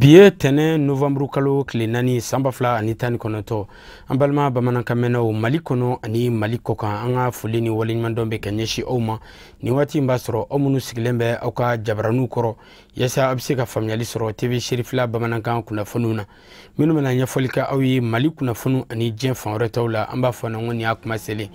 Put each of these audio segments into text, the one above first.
Bi ye tɛnɛ novembre kalo tile 4 san 2019. An balima bamanankan mɛnnaw Mali kɔnɔ ani Mali kɔkan, an ka foli ni waleɲumandɔn bɛ ka ɲɛsin aw ma. Nin waati in b'a sɔrɔ aw minnu sigilen bɛ aw ka jabaraniw kɔrɔ yaasa aw bɛ se ka faamuyali sɔrɔ TV Serifila bamanankan kunnafoniw na. Minnu bɛna ɲɛfɔli kɛ aw ye Mali kunnafoniw ani diɲɛ fan wɛrɛ tɔw la, an b'a fɔ ko nin y'a kuma selen.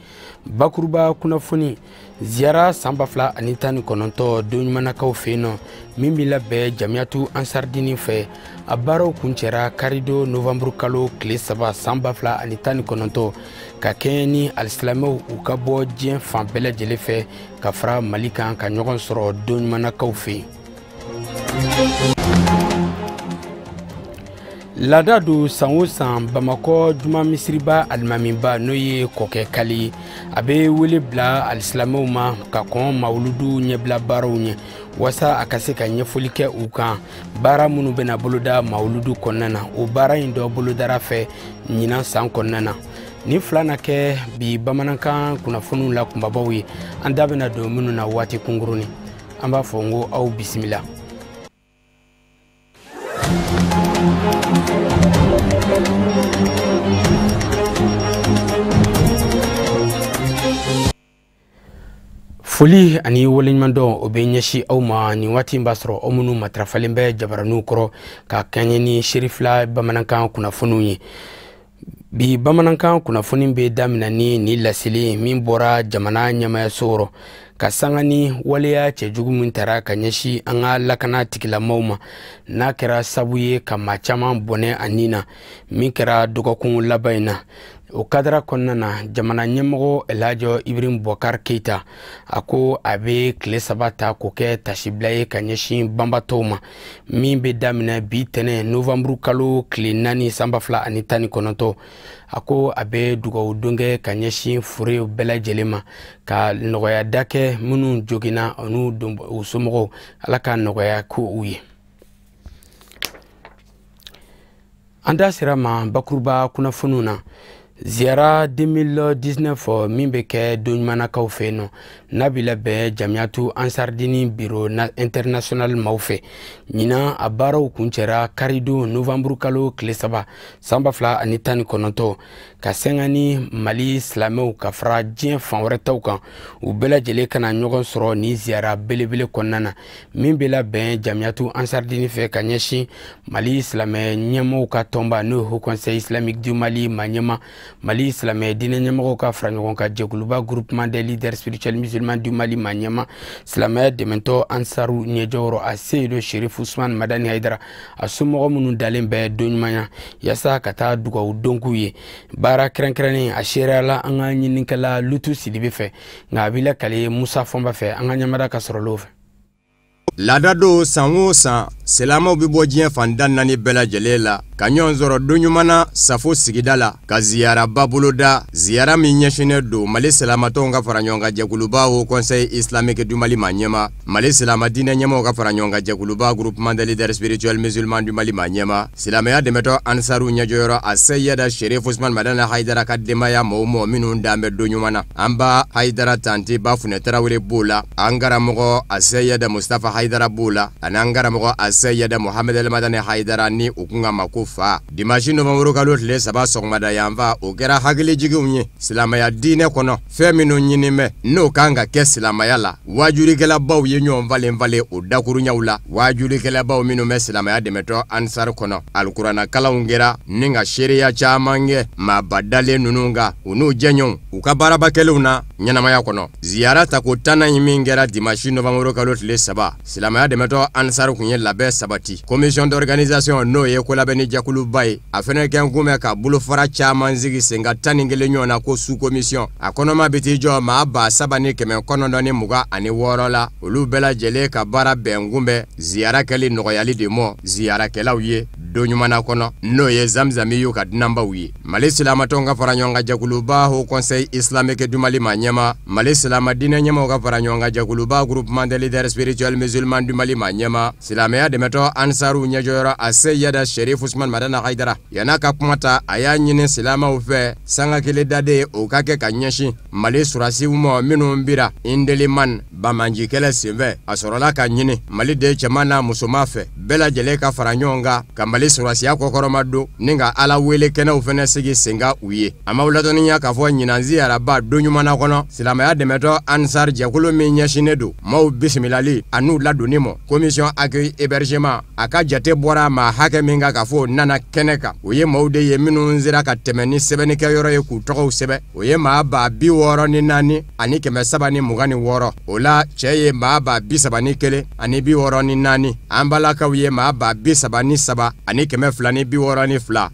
Bakuruba kunnafoni ziyara san 2019 don ɲumanakaw fɛ yen nɔ, min bɛ labɛn Jamiyatu Ansardini fɛ. A baaraw kuncɛra karidon novembre kalo tile 3 san 2019 ka kɛɲɛ ni alisilamɛw u ka bɔ diɲɛ fan bɛɛ lajɛlen fɛ ka fara Mali kan ka ɲɔgɔn sɔrɔ don ɲumanakaw fɛ yen. Laada don san o san Bamakɔ juma misiriba alimamiba n'o ye Kɔkɛ Kali ye, a bɛ wele bila alisilamɛw ma ka kɔn mawuludu ɲɛbila baaraw ɲɛ walasa a ka se ka ɲɛfɔli kɛ u kan baara minnu bɛna boloda mawuludu kɔnɔna na. O baara in dɔ bolodara fɛ ɲinan san kɔnɔna na. Nin fila na kɛ bi bamanankan kunnafoniw la kunbabaw ye, an da bɛna don minnu na waati kunkurunin. An b'a fɔ n ko aw bisimila. Foli ani waleɲumandɔn o bɛ ɲɛsin aw ma nin waati in b'a sɔrɔ aw minnu matarafalen bɛ jabaraniw kɔrɔ ka kɛɲɛ ni Serifila bamanankan kunnafoniw ye. Bi bamanankan kunnafoni bɛ daminɛ ni nin laseli min bɔra jamana ɲɛmayaso rɔ ka sanga ni waleya cɛjugu min tara ka ɲɛsin an ka lakana tigilamɔgɔw ma, n'a kɛra sabu ye ka maa caman bɔnɛ a nin na, min kɛra dɔgɔkun laban in na. O kadara kɔnɔna na, jamana ɲɛmɔgɔ Elhaji Ibrahim Boubacar Keita a ko a bɛ tile 3 ta k'o kɛ tasibila ye ka ɲɛsin banbatɔw ma, min bɛ daminɛ bi tɛnɛ novembre kalo tile 4 san 2019. A ko a bɛ dugawu don kɛ ka ɲɛsin furew bɛɛ lajɛlen ma, ka nɔgɔya da kɛ minnu joginna n'u u somɔgɔw, Ala ka nɔgɔya k'u ye. An da sera ma bakuruba kunnafoniw na. Ziyara 2019 min bɛ kɛ don ɲumanakaw fɛ yen nɔ, n'a bɛ labɛn Jamiyatu Ansardini Bureau International maaw fɛ. Ɲinan a baaraw kuncɛra karidon novembre kalo tile 3 san 2019 ka sɛnga ni Mali silamɛw ka fara diɲɛ fan wɛrɛ taw kan, u bɛɛ lajɛlen ka na ɲɔgɔn sɔrɔ nin ziyara belebele kɔnɔna na, min bɛ labɛn Jamiyatu Ansardini fɛ ka ɲɛsin Mali silamɛ ɲɛmɔgɔw ka tɔnba n'o ye Haut Conseil Islamique du Mali maa ɲɛma, Mali silamɛ diinɛ ɲɛmɔgɔw ka fara ɲɔgɔn kan jɛkuluba Groupement des leaders spirituels musulmans du Mali maa ɲɛma, silamɛya dɛmɛtɔ Ansaru ɲɛjɔyɔrɔ a Seyidu Sherif Usman Madani Hayidara a somɔgɔ minnu dalen bɛ don ɲumanya yaasa ka taa dugawu don k'u ye. Baara kɛrɛnkɛrɛnnen a seereyala an ka ɲininikɛla Lutu Sidibe fɛ, nka a b'i lakale Musa Fɔnba fɛ an ka ɲɛmada ka sɔrɔ l'o fɛ. Laada don san o san, silamɛw bɛ bɔ diɲɛ fan da 4 bɛɛ lajɛlen la ka ɲɔgɔn sɔrɔ don ɲuman na Safo sigida la ka ziyaraba boloda, ziyara min ɲɛsinnen don Mali silamatɔnw ka fara ɲɔgɔn kan jɛkuluba Haut Conseil Islamique du Mali maa ɲɛma, Mali silama diinɛ ɲɛmɔgɔw ka fara ɲɔgɔn kan jɛkuluba Groupement des leaders spirituels musulmans du Mali maa ɲɛma, silamɛya dɛmɛtɔ Ansaru ɲɛjɔyɔrɔ a Seyida Sherif Usman Madani Hayidara ka denbaya mɔgɔ mɔgɔ minnu dan bɛ don ɲuman na. An ba Hayidara Tanti Ba Funɛ Tarawele b'o la, an karamɔgɔ a Seyida Mustafa Hayidara b'o la, ani an karamɔgɔ a Seyida Mohamed El Madani Hayidara ni u kun ka ma ko fa. Dimanche novembre kalo tile 3 sɔgɔmada yanfan, o kɛra hakilijiginw ye silamɛya diinɛ kɔnɔ, fɛn minnu ɲini bɛ n'o kan ka kɛ silamɛya la. Waajulikɛlabaw ye ɲɔgɔn falen falen o dakuruɲaw la. Waajulikɛlabaw minnu bɛ silamɛya dɛmɛtɔ Ansar kɔnɔ, alikuranna kalanw kɛra ni ka seereya caman kɛ maaba dalen ninnu kan, u n'u jɛɲɔgɔnw u ka baaraba kɛlenw na ɲɛnamaya kɔnɔ. Ziyara tako 10nan in min kɛra dimanche novembre kalo tile 3, silamɛya dɛmɛtɔ Ansar kun ye labɛn sabati. Commission d'organisation n'o ye kolabɛnni jɛkuluba ye, a fɛnɛ kɛn kun bɛ ka bolofara caman sigi sen kan 11 ɲɔgɔn na ko sous commission. A kɔnɔma bɛ t'i jɔ maa 3926 la, olu bɛɛ lajɛlen ka baara bɛn kun bɛ ziyara kɛli nɔgɔyali de mɔ ziyarakɛlaw ye. Don ɲuman kɔnɔ, n'o ye Zamzamiyu ka dunanbaw ye. Mali silamatɔnw ka fara ɲɔgɔn kan jɛkuluba Haut Conseil islamique du Mali ma ɲɛma, Mali silama diinɛ ɲɛmaw ka fara ɲɔgɔn kan jɛkuluba Groupement des leaders spirituels musulmans du Mali ma ɲɛma, silamɛya dɛmɛtɔ Ansaru ɲɛjɔyɔrɔ Aseyida Sherif Usman Madani Hayidara yan'a ka kuma ta, a y'a ɲini silamaw fɛ sanga kelen daden o ka kɛ ka ɲɛsin Mali surasiw ma minnu bira Indeliman banbaanci kɛlɛ senfɛ. A sɔrɔla ka ɲini Mali den cɛman n'a musoman fɛ bɛɛ lajɛlen ka fara ɲɔgɔn kan ka Mali surasiya kɔkɔrɔma don ni ka Ala wele kɛnɛw fɛnɛ sigi sen kan u ye. A m'aw ladɔnniya k'a fɔ ɲinan ziyaraba don ɲuman kɔnɔ, silamɛya dɛmɛtɔ Ansar jɛkulu min ɲɛsinnen don maaw bisimilali an'u ladonni ma, commission accueil hébergement, a ka jate bɔra maa hakɛ min kan k'a fɔ o nana kɛnɛ kan, o ye maaw de ye minnu sera ka tɛmɛ ni sɛbɛnnikɛyɔrɔ ye k'u tɔgɔw sɛbɛn. O ye maa 64,326. O la cɛ ye maa 31,064, an balakaw ye maa 33,262.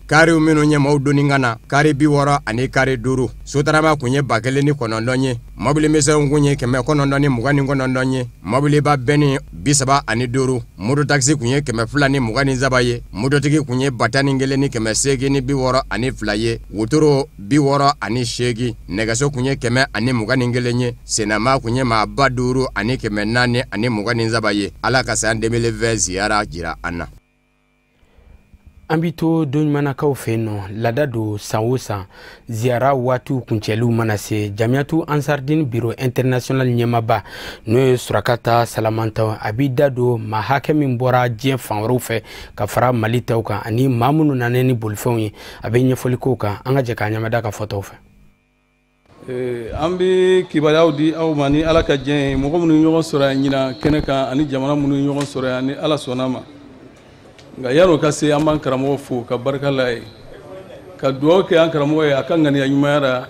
Kariw minnu ye maaw donni ka na, kari 60 ani kari 5. Sotarama kun ye 1,009 ye, mɔbili misɛnw kun ye 929 ye, mɔbiliba bɛnni 35, moto takisi kun ye 223 ye, mototigi kun ye 11,862 ye, wotoro 68, nɛgɛso kun ye 121 ye, senama kun ye maa 5423 ye. Ala ka san 2020 ziyara jira an na. An bi to don ɲumanakaw fɛ yen nɔ, laada don san o san ziyara waatiw kuncɛliw mana se, Jamiyatu Ansardine Bureau international ɲɛmaba n'o ye Surakata Salamanta, a b'i da don maa hakɛ min bɔra diɲɛ fan wɛrɛw fɛ ka fara Mali taw kan ani maa minnu nana ni bolifɛnw ye. A bɛ ɲɛfɔli k'o kan, an ka jɛ k'a ɲɛmada ka fɔtaw fɛ. An bɛ kibaruyaw di aw ma ni Ala ka diɲɛ ye, mɔgɔ minnu ɲɔgɔn sɔrɔ yan ɲinan kɛnɛ kan ani jamana minnu ɲɔgɔn sɔrɔ yan ni Ala sɔnna ma. Nka yan'o ka se, an b'an karamɔgɔ fo ka barika la ye, ka dugawu kɛ an karamɔgɔ ye a ka ŋaniya ɲumanya la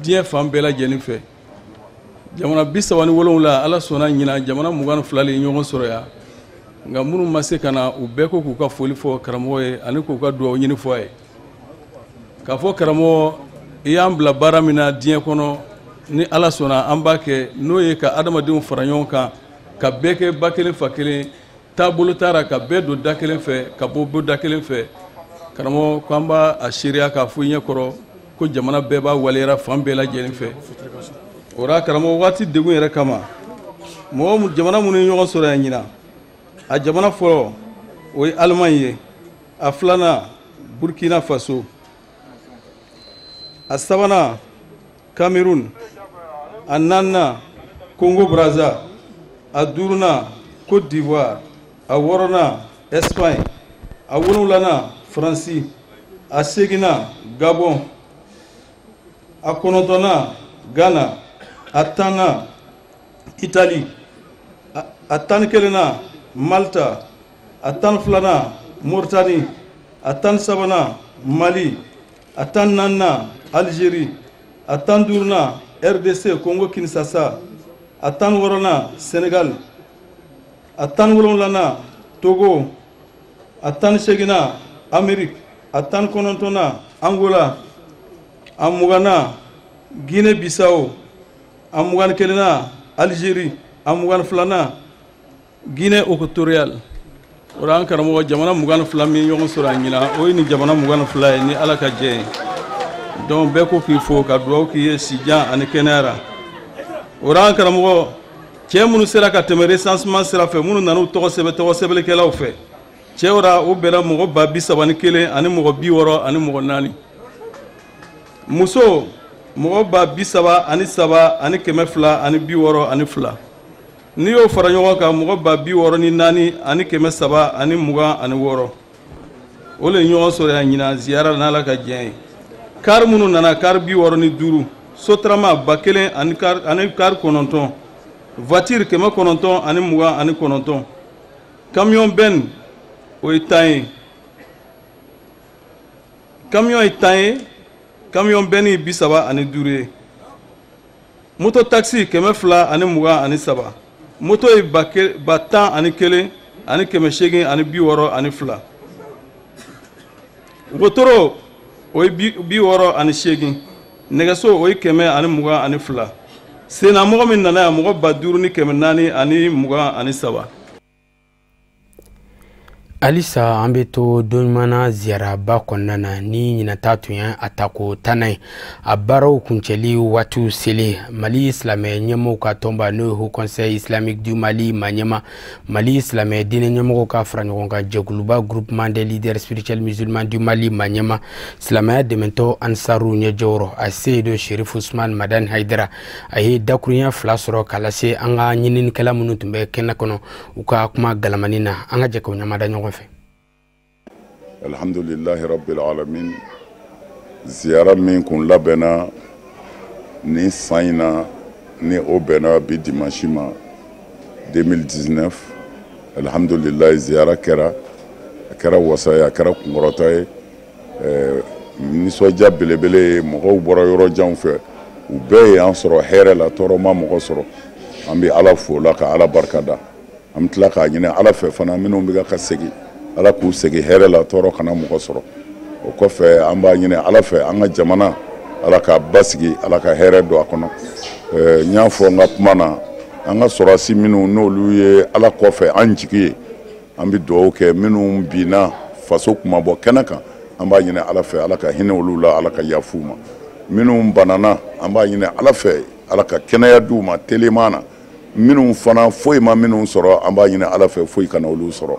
diɲɛ fan bɛɛ lajɛlen fɛ. Jamana 37, Ala sɔnna ɲinan jamana 22 de ye ɲɔgɔn sɔrɔ yan. Nka minnu ma se ka na, u bɛɛ ko k'u ka foli fɔ karamɔgɔ ye ani k'u ka dugawu ɲini fɔ a ye. K'a fɔ karamɔgɔ, i y'an bila baara min na diɲɛ kɔnɔ, ni Ala sɔnna an b'a kɛ, n'o ye ka adamadenw fara ɲɔgɔn kan, ka bɛɛ kɛ ba kelen fa kelen, taabolo taara ka bɛɛ don da kelen fɛ ka bɔ da kelen fɛ. Karamɔgɔ ko an b'a a seereya k'a fɔ i ɲɛ kɔrɔ ko jamana bɛɛ b'a waleyara fan bɛɛ lajɛlen fɛ. O la karamɔgɔ, waati degun yɛrɛ kama, mɔgɔ jamana minnu ye ɲɔgɔn sɔrɔ yan ɲinan, a jamana fɔlɔ o ye Allemagne ye, a filanan Burkina Faso, a sabanan Cameroun, a naaninan Congo Brazza, a duurunan Côte d'Ivoire, a wɔɔrɔnan Espagne, a wolonwulanan Faransi, a seeginnan Gabon, a kɔnɔntɔnnan Ghana, a tannan Italie, a 11nan Malta, a 12nan Mauritanie, a 13nan Mali, a 14nan Algérie, a 15nan RDC Congo Kinshasa, a 16nan Sénégal, a 17nan Togo, a 18nan Amérique, a 19nan Angola, a 20nan Guinée Bissau, a 21nan Algérie, a 22nan Guinée équatoriale. O la an karamɔgɔ, jamana 22 min ɲɔgɔn sɔrɔ a ɲinan, o ye nin jamana 22 ye ni Ala ka jɛ ye. Donc bɛɛ ko k'i fo ka dugawu k'i ye sijan ani kɛnɛya la. O la an karamɔgɔ, cɛ minnu sera ka tɛmɛ recensement sira fɛ, minnu nana u tɔgɔ sɛbɛn tɔgɔ sɛbɛnnikɛlaw fɛ, cɛw la o bɛnna mɔgɔ 31,064 ani mɔgɔ 64. Muso mɔgɔ 33,262. N'i y'o fara ɲɔgɔn kan, mɔgɔ 64,326. O le ye ɲɔgɔn sɔrɔ yan ɲinan ziyara n'Ala ka diɲɛ ye. Kari minnu nana, kari 65, sotarama 1000 ani kari 9, voiture 929, camion benne o ye 10 ye, camion ye 10 ye, camion benne ye 35 ye, moto taxi 223, moto ye 11,862, wotoro o ye 68, nɛgɛso o ye 122. Senna mɔgɔ min nana yan, mɔgɔ 5423. Halisa an bɛ to don ɲuman na ziyaraba kɔnɔna na ni ɲinata tun ye a tako 10nan ye. A baaraw kuncɛli waatiw selen, Mali silamɛ ɲɛmɔgɔw ka tɔnba, n'o ye Haut Conseil Islamique du Mali ma ɲɛma, Mali silamɛ diinɛ ɲɛmɔgɔw ka fara ɲɔgɔn kan jɛkuluba Groupement des leaders spirituels musulmans du Mali ma ɲɛma, silamɛya dɛmɛtɔ Ansaru ɲɛjɔyɔrɔ a Seyidu Sherif Usman Madani Hayidara, a ye dakurunya 2 sɔrɔ ka lase an ka ɲininikɛla minnu tun bɛ kɛnɛ kɔnɔ u ka kuma galamani na. An ka jɛ k'o ɲamada ɲɔgɔn fɛ. Alhamdulillahi rabbil alamin. Ziyara min kun labɛnna ni san in na, ni o bɛnna bi dimanche ma 2019, alhamdulillahi, ziyara kɛra, a kɛra wasa ye, a kɛra kunkɔrɔta ye, nisɔndiya belebele ye. Mɔgɔw bɔra yɔrɔ janw fɛ, u bɛɛ ye an sɔrɔ hɛrɛ la, tɔɔrɔ ma mɔgɔ sɔrɔ. An bɛ Ala fo la ka Ala barika da. An bɛ tila k'a ɲini Ala fɛ fana, minnu bɛ ka segin, Ala k'u segin hɛrɛ la, tɔɔrɔ kana mɔgɔ sɔrɔ. O kɔfɛ, an b'a ɲini Ala fɛ, an ka jamana, Ala k'a basigi, Ala ka hɛrɛ don a kɔnɔ. N y'a fɔ n ka kuma na, an ka sɔrɔdasi minnu n'olu ye Ala kɔfɛ an jigi ye, an bɛ dugawu kɛ. Minnu binna faso kumabɔ kɛnɛ kan, an b'a ɲini Ala fɛ, Ala ka hinɛ olu la, Ala ka yafa u ma. Minnu banana, an b'a ɲini Ala fɛ, Ala ka kɛnɛya d'u ma teliman na. Minnu fana foyi ma minnu sɔrɔ, an b'a ɲini Ala fɛ, foyi kana olu sɔrɔ.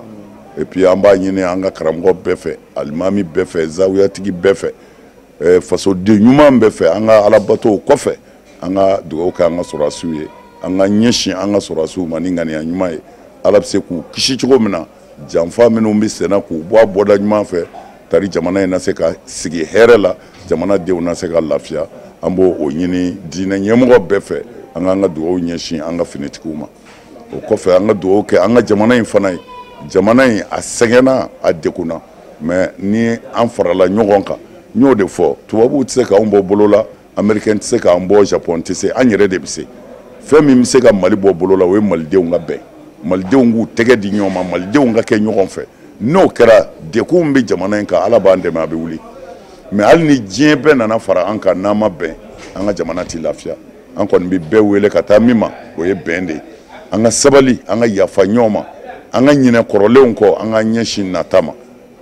Et puis an b'a ɲini an ka karamɔgɔ bɛɛ fɛ, alimami bɛɛ fɛ, zawiyatigi bɛɛ fɛ, fasoden ɲuman bɛɛ fɛ, an ka alabatow kɔfɛ, an ka dugawu kɛ an ka sɔrɔdasiw ye, an ka ɲɛsin an ka sɔrɔdasiw ma ni ŋaniya ɲuman ye. Ala bɛ se k'u kisi cogo min na janfa minnu bɛ senna, k'u bɔ a bɔda ɲuman fɛ, tari jamana in na se ka sigi hɛrɛ la, jamana denw na se ka lafiya. An b'o o ɲini diinɛ ɲɛmɔgɔ bɛɛ fɛ, an k'an ka dugawu ɲɛsin an ka finitigiw ma. O kɔfɛ, an ka dugawu kɛ an ka jamana in fana ye. Jamana in a sɛgɛnna, a degunna, mais ni an farala ɲɔgɔn kan, n y'o de fɔ, tubabuw tɛ se k'anw bɔ bolo la, américain tɛ se k'an bɔ, Japon tɛ se, an yɛrɛ de bɛ se. Fɛn min bɛ se ka Mali bɔ bolo la, o ye malidenw ka bɛn, malidenw k'u tɛgɛ di ɲɔgɔn ma, malidenw ka kɛ ɲɔgɔn fɛ. N'o kɛra, degun bɛ jamana in kan, Ala b'an dɛmɛ, a bɛ wuli. Mais hali ni diɲɛ bɛɛ nana fara an kan, n'an ma bɛn, an ka jamana tɛ lafiya. An kɔni bɛ bɛɛ wele ka taa min ma, o ye bɛn de ye. An ka sabali, an ka yafa ɲɔgɔn ma, an ka ɲinɛ kɔrɔlenw kɔ, an ka ɲɛsin nata ma.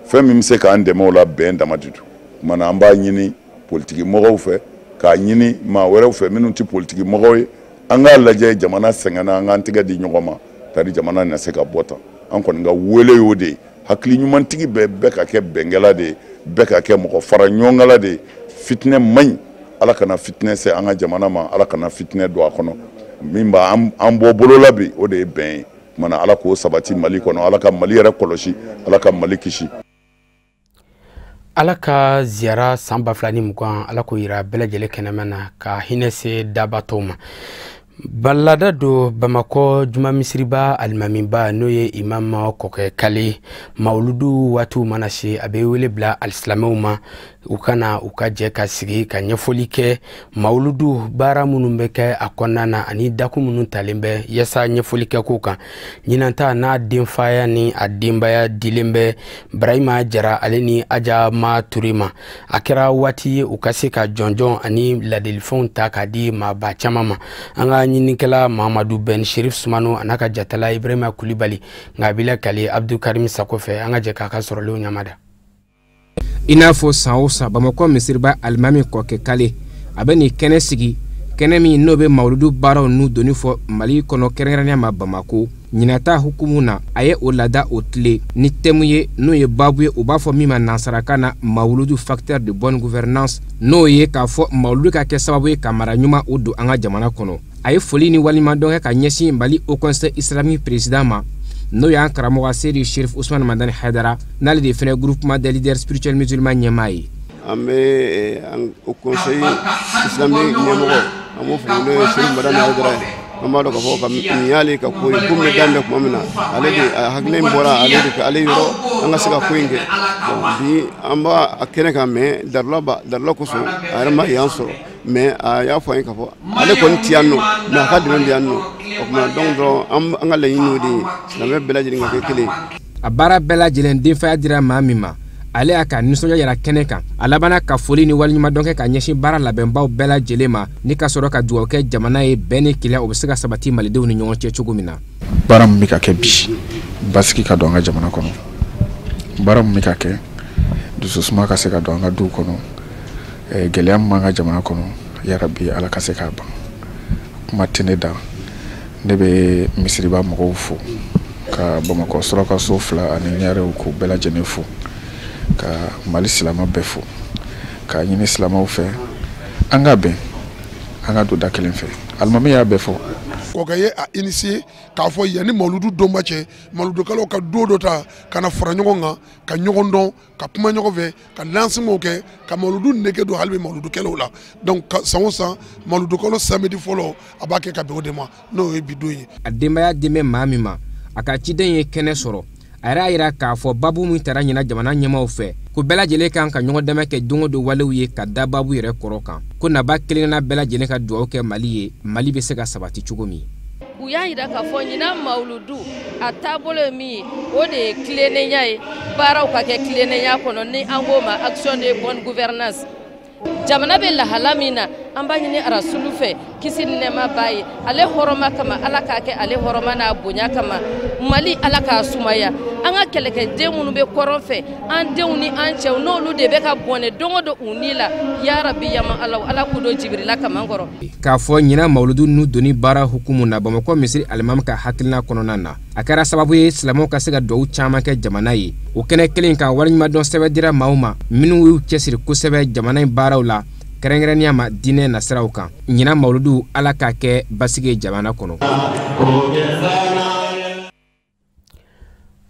Fɛn min bɛ se k'an dɛmɛ o la, bɛn dama de don. Kumana an b'a ɲini politiki mɔgɔw fɛ, k'a ɲini maa wɛrɛw fɛ minnu tɛ politiki mɔgɔw ye, an k'a lajɛ, jamana sɛgɛnna, an k'an tɛgɛ di ɲɔgɔn ma, tari jamana na se ka bɔ tan. An kɔni ka wele y'o de ye. Hakili ɲumantigi bɛɛ, bɛɛ ka kɛ bɛnkɛla de ye, bɛɛ ka kɛ mɔgɔ fara ɲɔgɔnkala de ye. Fitinɛ man ɲi, Ala kana fitinɛ se an ka jamana ma, Ala kana fitinɛ don a kɔnɔ. Min b'an bɔ bolo la bi, o de ye bɛn ye. Kumana Ala k'o sabati Mali kɔnɔ, Ala ka Mali yɛrɛ kɔlɔsi, Ala ka Mali kisi. Ala ka ziyara san 2020, Ala k'o yira bɛɛ lajɛlen kɛnɛma na, ka hinɛ se dabatɔw ma. Balada do Bamakɔ juma misiriba alimamiba, n'o ye Imam Kɔkɛ Kale, mawuludu waatiw mana se, a bɛ wele bila alisilamɛw ma, u kana u ka jɛ ka sigi ka ɲɛfɔli kɛ mawuludu baara minnu bɛ kɛ a kɔnɔna na, ani dakun minnu talen bɛ yaasa ɲɛfɔli kɛ ko kan. Ɲinanta n'a denfaya ni a denbaya dilen bɛ Barahima Jara ale ni Aja Ma Ture ma. A kɛra waati ye u ka se ka jɔnjɔn ani ladilifɛnw ta k'a di maaba caman ma. An ka ɲininikɛla Mahamadu Ben Sherif Sumano a n'a ka jatala Ibrahima Kulibali, nka a b'i lakale Abdou Karim Sako fɛ. An ka jɛ k'a ka sɔrɔlenw ɲamada. I n'a fɔ san o san, Bamakɔ misiriba alimami Kɔkɛ Kale a bɛ nin kɛnɛ sigi, kɛnɛ min n'o bɛ mawuludu baaraw n'u doni fɔ Mali kɔnɔ, kɛrɛnkɛrɛnnenya ma Bamako. Ɲinata hukumu na, a ye o laada o tile ni thème ye, n'o ye baabu ye, u b'a fɔ min ma nansarakan na mawuludu facteur de bonne gouvernance, n'o ye k'a fɔ mawuludu ka kɛ sababu ye ka mara ɲuman o don an ka jamana kɔnɔ. A ye foli ni waleɲumandɔn kɛ ka ɲɛsin Mali Haut Conseil Islamique président ma, n'o y'an karamɔgɔ Seyidi Sherif Usman Madani Hayidara, n'ale de fana Groupement des leaders spirituels musulmans ɲɛmaa ye. An bɛ Haut Conseil Islamique ɲɛmɔgɔ, an b'o fo, n'o ye Sherif Madani Hayidara ye. An b'a dɔn k'a fɔ ka nin y'ale ka ko ye, ko min bɛ daminɛ tuma min na, ale de a hakili in bɔra ale de ale yɔrɔ, an ka se ka ko in kɛ. Bi an b'a a kɛnɛ kan, mais darula ba darula kosɔn a yɛrɛ ma yan sɔrɔ, mais a y'a fɔ an ye k'a fɔ ale kɔni ti yan nɔ, mais a ka dɛmɛ bɛ yan nɔ. O tuma donc dɔrɔn an ka laɲini y'o de ye, silamɛ bɛɛ lajɛlen ka kɛ kelen ye. A baara bɛɛ lajɛlen denfaya dira maa min ma, ale y'a ka nisɔndiya yira kɛnɛ kan. A labanna ka foli ni waleɲumandɔn kɛ ka ɲɛsin baara labɛnbaw bɛɛ lajɛlen ma, ni ka sɔrɔ ka dugawu kɛ jamana ye, bɛn ni kelenya o bɛ se ka sabati malidenw ni ɲɔgɔn cɛ cogo min na. Baara min bɛ ka kɛ bi, basigi ka don an ka jamana kɔnɔ. Baara min bɛ ka kɛ, dususuma ka se ka don an ka duw kɔnɔ, gɛlɛya min b'an ka jamana kɔnɔ, yarabi Ala ka se k'a ban. Kuma tɛ ne da, ne bɛ misiriba mɔgɔw fo, ka Bamakɔ surakaso 2 ani ɲarew k'u bɛɛ lajɛlen fo, ka Mali silamɛ bɛɛ fo, k'a ɲini silamɛw fɛ an ka bɛn, an ka don da kelen fɛ. Alimami y'a bɛɛ fɔ. Kɔkɛ ye a initié k'a fɔ yanni mawuludu donba cɛ, mawuludukɛlaw ka don dɔ ta ka na fara ɲɔgɔn kan, ka ɲɔgɔn dɔn, ka kuma ɲɔgɔn fɛ, ka lancement kɛ, ka mawuludu nege don hali bi mawuludukɛlaw la. Donc san o san mawuludukalo samedi fɔlɔ a b'a kɛ ka bɛn o de ma, n'o ye bi don ye. A denbaya den bɛ maa min ma, a ka ciden ye kɛnɛ sɔrɔ. A yɛrɛ y'a yira k'a fɔ babu min taara ɲina jamana ɲɛmaaw fɛ, ko bɛɛ lajɛlen kan ka ɲɔgɔn dɛmɛ kɛ don o don walew ye ka da babu yɛrɛ kɔrɔ kan, ko naba kelenna bɛɛ lajɛlen ka dugawu kɛ Mali ye, Mali bɛ se ka sabati cogo min. U y'a yira k'a fɔ ɲinan mawuludu a taabolo ye min ye, o de ye tilennenya ye, baaraw ka kɛ tilennenya kɔnɔ, ni an k'o ma action de bonne gouvernance. Jamana bɛ lahala min na, an b'a ɲini Arasulu fɛ, kisi ni nɛɛma b'a ye, ale hɔrɔma kama, Ala k'a kɛ ale hɔrɔma n'a bonya kama, Mali Ala k'a sumaya. An ka kɛlɛkɛden minnu bɛ kɔrɔn fɛ, an denw ni an cɛw, n'olu de bɛ ka bɔnɛ don o don u ni la, yarabi yama Ala, Ala k'u don Jibirila kaman kɔrɔ. K'a fɔ ɲinan mawuludu n'u donni baara hukumu na Bamakɔ misiri alimami ka hakilina kɔnɔna na, a kɛra sababu ye silamɛw ka se ka dugawu caman kɛ jamana ye. O kɛnɛ kelen kan, waleɲumandɔn sɛbɛn dira maaw ma minnu y'u cɛsiri kosɛbɛ jamana in baaraw la, kɛrɛnkɛrɛnnenya ma diinɛ nasiraw kan. Ɲinan mawuludu, Ala k'a kɛ basigi ye jamana kɔnɔ.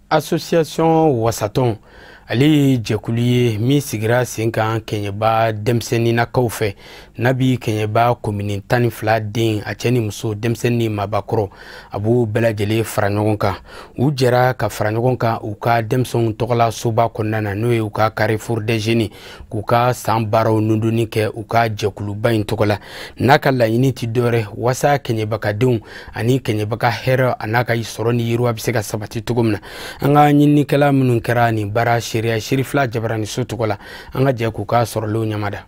Association Wasatɔn, ale ye jɛkulu ye min sigira sen kan Kɛɲɛba denmisɛnninnakaw fɛ, n'a bi Kɛɲɛba komini 12 den, a cɛ ni muso, denmisɛnnin ni maabakɔrɔ, a b'u bɛɛ lajɛlen fara ɲɔgɔn kan. U jɛra ka fara ɲɔgɔn kan u ka denmisɛnw tɔgɔla soba kɔnɔna na, n'o ye u ka Carrefour des Jeunes, k'u ka san baaraw nundonni kɛ u ka jɛkuluba in tɔgɔ la. N'a ka laɲini tɛ dɔwɛrɛ walasa Kɛɲɛbakadenw ani Kɛɲɛbaka hɛrɛ a n'a ka sɔrɔ ni yiriwa bɛ se ka sabati cogo min na. An ka ɲininikɛla minnu kɛra nin baara seereya Serifila Jabaraniso tɔgɔ la, an ka jɛ k'u ka sɔrɔlenw ɲamada.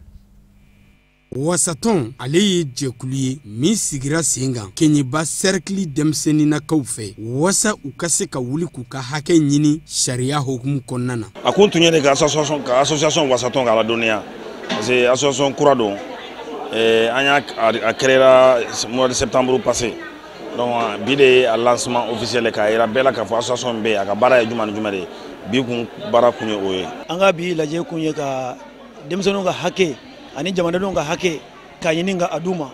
Wasatɔn, ale ye jɛkulu ye min sigira sen kan Kɛɲɛba sɛrikili denmisɛnninnakaw fɛ, wasa u ka se ka wuli k'u ka hakɛ ɲini sariya hukumu kɔnɔna na. A kun tun ye de ka association Wasatɔn k'a ladɔnniya, parce que association kura don, an y'a a créera mois de septembre passé. Donc bi de ye a lancement officiel k'a yira bɛɛ la k'a fɔ association bɛ yen, a ka baara ye jumɛn ni jumɛn de ye. Bi kun baara kun ye o ye. An ka bi lajɛ kun ye ka denmisɛnninw ka hakɛ ani jamanadenw ka hakɛ k'a ɲini ka a d'u ma,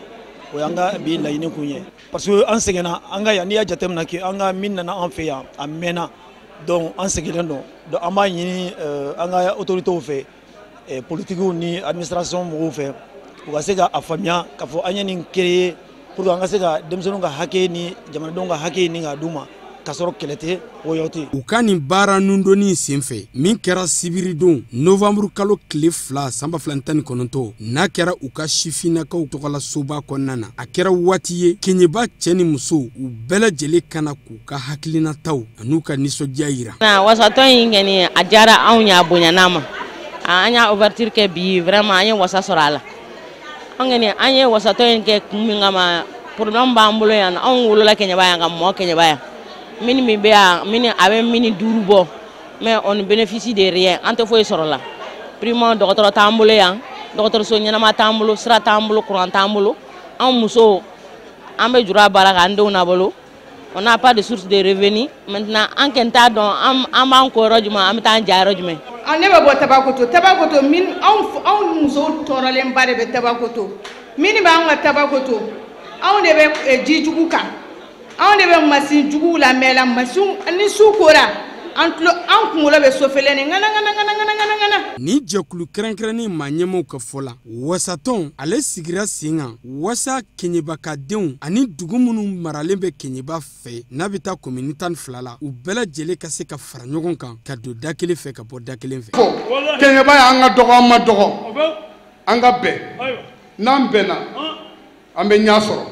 o y'an ka bi laɲini kun ye. Parce que an sɛgɛnna, an ka yan, n'i y'a jateminɛ kɛ an ka min nana an fɛ yan a mɛnna, donc an sɛgɛnnen don. Donc an b'a ɲini an ka autorités fɛ, politikiw ni administration mɔgɔw fɛ, u ka se ka a faamuya k'a fɔ an ye nin créer pour que an ka se ka denmisɛnninw ka hakɛ ni jamanadenw ka hakɛ ɲini k'a d'u ma, k'a sɔrɔ kɛlɛ tɛ, wɔyɔ tɛ. U ka nin baara nundonni senfɛ min kɛra sibiridon novanburu kalo tile 2 san 2019, n'a kɛra u ka sifinnakaw tɔgɔla soba kɔnɔna na, a kɛra waati ye Kɛɲɛba cɛ ni muso u bɛɛ lajɛlen ka na k'u ka hakilinataw an'u ka nisɔndiya yira. Wasatɔn in kɔni a diyara anw ye, a bonyana ma. An y'a ouverture kɛ bi, vraiment an ye wasa sɔrɔ a la. An kɔni an ye wasatɔn in kɛ kun min kama, problème b'an bolo yan, anw wolola Kɛɲɛba yan ka mɔ Kɛɲɛba yan. Mini min bɛ yan, mini a bɛ mini 5 bɔ, mais on ne bénéficie de rien, an tɛ foyi sɔrɔ la. Primo dɔgɔtɔrɔ t'an bolo yan, dɔgɔtɔrɔso ɲɛnama t'an bolo, sira t'an bolo, courant t'an bolo. Anw musow, an bɛ juru baara k'an denw nabolo. On n'a pas de source de revenu. Maintenant an kɛn t'a dɔn an b'an ko yɔrɔ jumɛn, an bɛ taa an ja yɔrɔ jumɛn. Ne bɛ bɔ Tabakoto, Tabakoto min anw musow tɔɔrɔlenba de bɛ Tabakoto. Min b'an ka Tabakoto, anw de bɛ ji jugu kan, anw de bɛ masin juguw lamɛn la, masin ni su kora an tulo an kunkolo bɛ sofɛlɛ ni ŋana ŋana ŋana ŋana ŋana. Nin jɛkulu kɛrɛnkɛrɛnnen maa ɲɛmaaw ka fɔ la, Wasatɔn ale sigira sen kan wasa Kɛɲɛbakadenw ani dugu minnu maralen bɛ Kɛɲɛba fɛ, n'a bɛ taa komini 12 la, u bɛɛ lajɛlen ka se ka fara ɲɔgɔn kan ka don da kelen fɛ ka bɔ da kelen fɛ. Kɛɲɛba y'an ka dɔgɔ, an ma dɔgɔ, an ka bɛn, n'an bɛnna an bɛ ɲɛ sɔrɔ,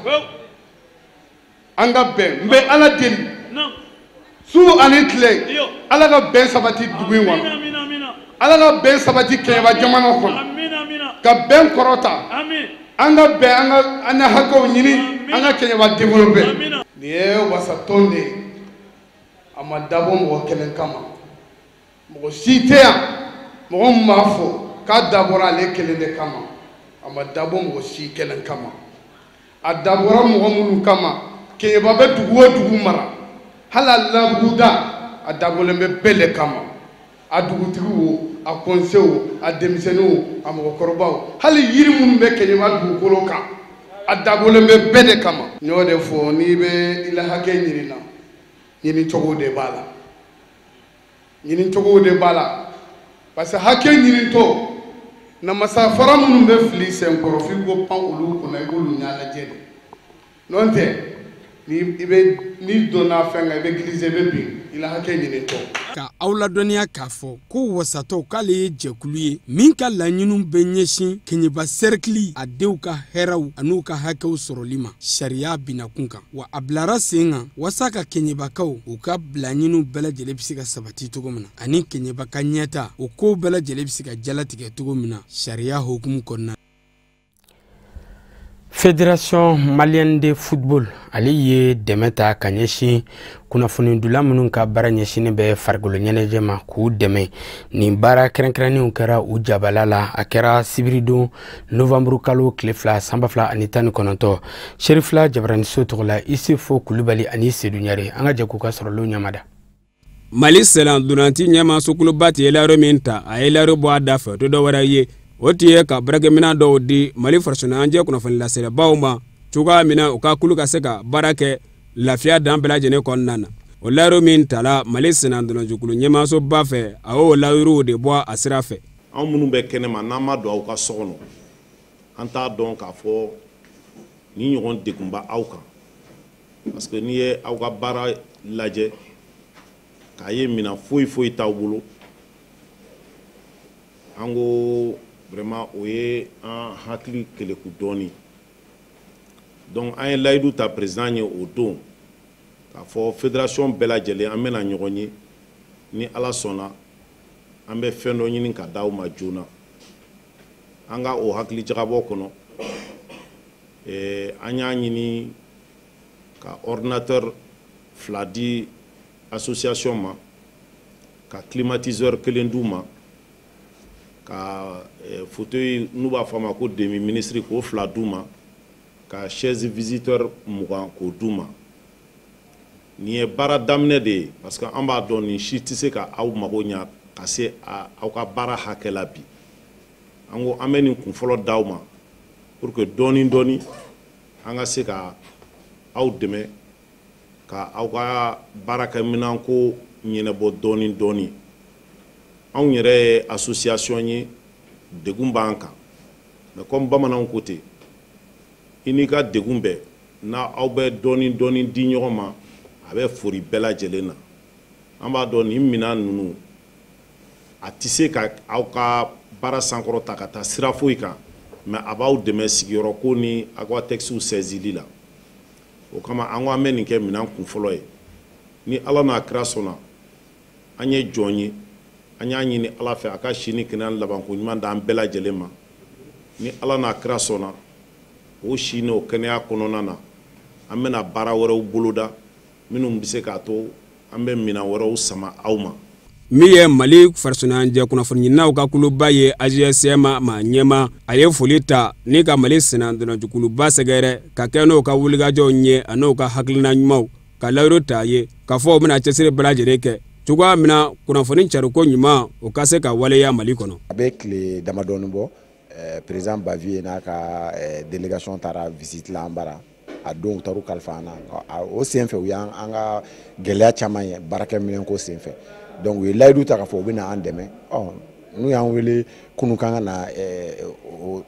an ka bɛn. N bɛ Ala deli su ani tile, Ala ka bɛn sabati dugu in kɔnɔ, Ala ka bɛn sabati Kɛɲɛba jamana kɔnɔ, ka bɛn kɔrɔta, an ka bɛn, an ka an ka hakɛw ɲini, an ka Kɛɲɛba développer. Nin ye wasatɔn de ye, a ma dabɔ mɔgɔ kelen kama, Mɔgɔ si tɛ yan mɔgɔ min b'a fɔ k'a dabɔra ale kelen de kama. A ma dabɔ mɔgɔ si kelen kama. A dabɔra mɔgɔ minnu kama, Keɲeba bɛ dugu o dugu mara, hali a labuguda, a dabɔlen bɛ bɛɛ de kama. A dugutigi o, a kɔnse o, a denmisɛnnin o, a mɔgɔkɔrɔbaw, hali yiri minnu bɛ Keɲeba dugukolo kan, a dabɔlen bɛ bɛɛ de kama. N y'o de fɔ, n'i bɛ i la hakɛ ɲini na, ɲinicogo de b'a la. Ɲinicogo de b'a la parce que hakɛ ɲinitɔ, namasa fara minnu bɛ fili senkɔrɔ, f'i ko pan olu kunna, i b'olu ɲɛ lajɛ de. N'o tɛ, n'i donna fɛn kan, i bɛ glisser, i bɛ bin i la hakɛ ɲinitɔ. Ka aw ladɔnniya k'a fɔ ko wasatɔw k'ale ye jɛkulu ye min ka laɲiniw bɛ ɲɛsin Keɲeba sɛrikili a denw ka hɛrɛw an'u ka hakɛw sɔrɔli ma sariya binakun kan, wa a bilara sen kan waasa ka Keɲebakaw u ka laɲiniw bɛɛ lajɛlen bɛ se ka sabati cogo min na, ani Keɲeba ka ɲɛta o kow bɛɛ lajɛlen bɛ se ka jalatigɛ cogo min na sariya hukumu kɔnɔna. Fédération malienne de football ale ye dɛmɛ ta ka ɲɛsin kunnafonidila minnu ka baara ɲɛsinnen bɛ farikolo ɲɛnajɛ ma k'u dɛmɛ. Nin baara kɛrɛnkɛrɛnnenw kɛra u jabala la. A kɛra sibiridon novembre kalo tile 2 san 2019 Serifila Jabaraniso tɔgɔ la, Isefo Kulubali ani Sedu Ɲare. An ka jɛ k'u ka sɔrɔlenw ɲamada. Mali sɛnɛ donanti ɲɛma sokuluba tɛ yɛlɛyɔrɔ min ta, a ye yɛlɛyɔrɔ bɔ a da fɛ, o tɛ dɔwɛrɛ ye, o tun ye ka baarakɛminɛn dɔw di Mali farikoloɲɛnajɛ kunnafoni laselabaw ma cogoya min na u ka kulu ka se ka baara kɛ lafiya dan bɛɛ lajɛlen kɔnɔna na. O layiru min tala Mali sɛnɛdonajɛkulu ɲɛmaasoba fɛ, a y'o layiruw de bɔ a sira fɛ. Anw minnu bɛ kɛnɛma, n'an ma don aw ka so kɔnɔ, an t'a dɔn k'a fɔ ni ɲɔgɔn degun b'aw kan, parce que n'i ye aw ka baara lajɛ k'a ye minɛn foyi foyi t'aw bolo, an ko vraiment o ye an hakili keleku dɔɔni. Donc an ye layidu ta président ye o don k'a fɔ fédération bɛɛ lajɛlen an bɛna ɲɔgɔn ye, ni Ala sɔnna an bɛ fɛn dɔ ɲini ka d'aw ma joona. An ka o hakili jagabɔ kɔnɔ, an y'a ɲini ka ordinateur 2 di association ma, ka climatiseur 1 d'u ma, ka fauteuil n'u b'a fɔ a ma ko demi ministre k'o 2 d'u ma, ka chaise visiteur 20 k'o d'u ma. Nin ye baara daminɛ de ye, parce que an b'a dɔn nin si tɛ se ka aw mago ɲa ka se aw ka baara hakɛ la bi. An ko an bɛ nin kunfɔlɔ d'aw ma pour que dɔɔni dɔɔni an ka se ka aw dɛmɛ ka aw ka baarakɛminɛn ko ɲɛnabɔ dɔɔni dɔɔni. Anw yɛrɛ ye association ye, degun b'an kan, mais comme bamananw ko ten, i n'i ka degun bɛɛ, n'a aw bɛ dɔɔni dɔɔni di ɲɔgɔn ma, a bɛ fori bɛɛ lajɛlen na. An b'a dɔn nin minɛn ninnu a tɛ se ka aw ka baara sankɔrɔta ka taa sira foyi kan, mais a b'aw dɛmɛ sigiyɔrɔ ko ni aw ka textes saisili la. O kama an ko an bɛ nin kɛ minɛn kunfɔlɔ ye. Ni Ala n'a kira sɔnna, an ye jɔn ye, an y'a ɲini Ala fɛ a ka si ni kɛnɛya labanko ɲuman d'an bɛɛ lajɛlen ma. Ni Ala n'a kira sɔnna, o si n'o kɛnɛya kɔnɔna na, an bɛna baara wɛrɛw boloda minnu bɛ se k'a to an bɛ minɛn wɛrɛw sama aw ma. Min ye Mali farikoloɲɛnajɛ kunnafoniɲininaw ka kuluba ye AJSM ma ɲɛma, a ye foli ta ni ka Mali sɛnɛdonajɛkuluba sɛgɛrɛ ka kɛ n'o ka wulikajɔw ye an'o ka hakilina ɲumanw, ka layiru ta ye k'a fɔ u bɛna cɛsiri bɛɛ lajɛlen kɛ cogoya min na kunnafoni cariko ɲuman o ka se ka waleya Mali kɔnɔ. A bɛ tile damadɔɔni bɔ, président Bavieux n'a ka délégation taara visite la an bara. A don u taar'u kalifa an na. O senfɛ u y'an ka gɛlɛya caman ye baarakɛminɛnko senfɛ. Donc u ye layidu ta k'a fɔ u bɛna an dɛmɛ. N'u y'an wele kunun k'an ka na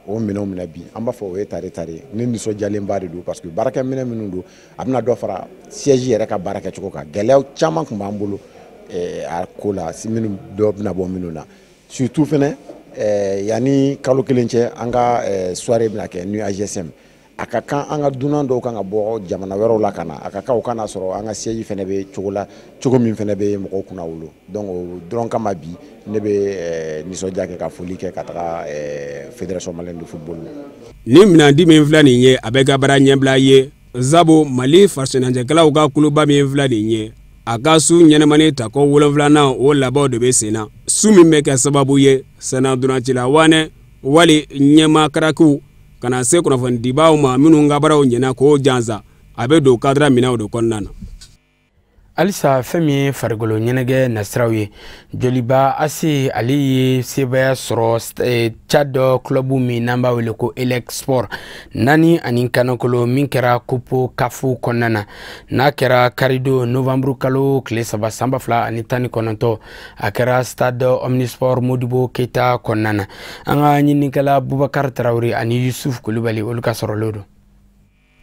o minɛnw minɛ bi, an b'a fɔ o ye tare tare. Ne nisɔndiyalenba de don parce que baarakɛminɛn minnu don, a bɛna dɔ fara siège yɛrɛ ka baara kɛcogo kan. Gɛlɛyaw caman tun b'an bolo a ko la, minnu dɔ bɛna bɔ minnu na. Surtout fɛnɛ yanni kalo kelen cɛ, an ka soirée bɛna kɛ ni AJSM. A ka kan an ka dunan dɔw kan ka bɔ jamana wɛrɛw la ka na, a ka kan u kana sɔrɔ an ka siège fɛnɛ bɛ cogo la, cogo min fɛnɛ bɛ mɔgɔw kunna wolo. Donc o dɔrɔn kama bi ne bɛ nisɔndiya kɛ ka foli kɛ ka taga Fédération malienne de football la. Nin minɛndi min filɛ nin ye, a bɛ ka baara ɲɛbila ye, sabu Mali farikoloɲɛnajɛkɛlaw ka kuluba min filɛ nin ye, A ka su ɲɛnamani tako 7nan o labanw de bɛ sen na, su min bɛ kɛ sababu ye sennantolacila wanɛ wali ɲɛmaa karakiw ka na se kunnafonidibaaw ma minnu ka baaraw ɲɛna k'o jansa. A bɛ don kadira minɛnw de kɔnɔna na. Halisa fɛn min ye farikolo ɲɛnajɛ nasiraw ye, Joliba AC ale ye sebaaya sɔrɔ Tchad club min n'an b'a wele ko Elec Sport 4-1 min kɛra Coupe CAF kɔnɔna na. N'a kɛra karidon novembre kalo tile 3 san 2019, a kɛra stade Omnisport Modibo Keita kɔnɔna na. An ka ɲininikɛla Bubakari Tarawele ani Yusuf Kulubali olu ka sɔrɔlen don.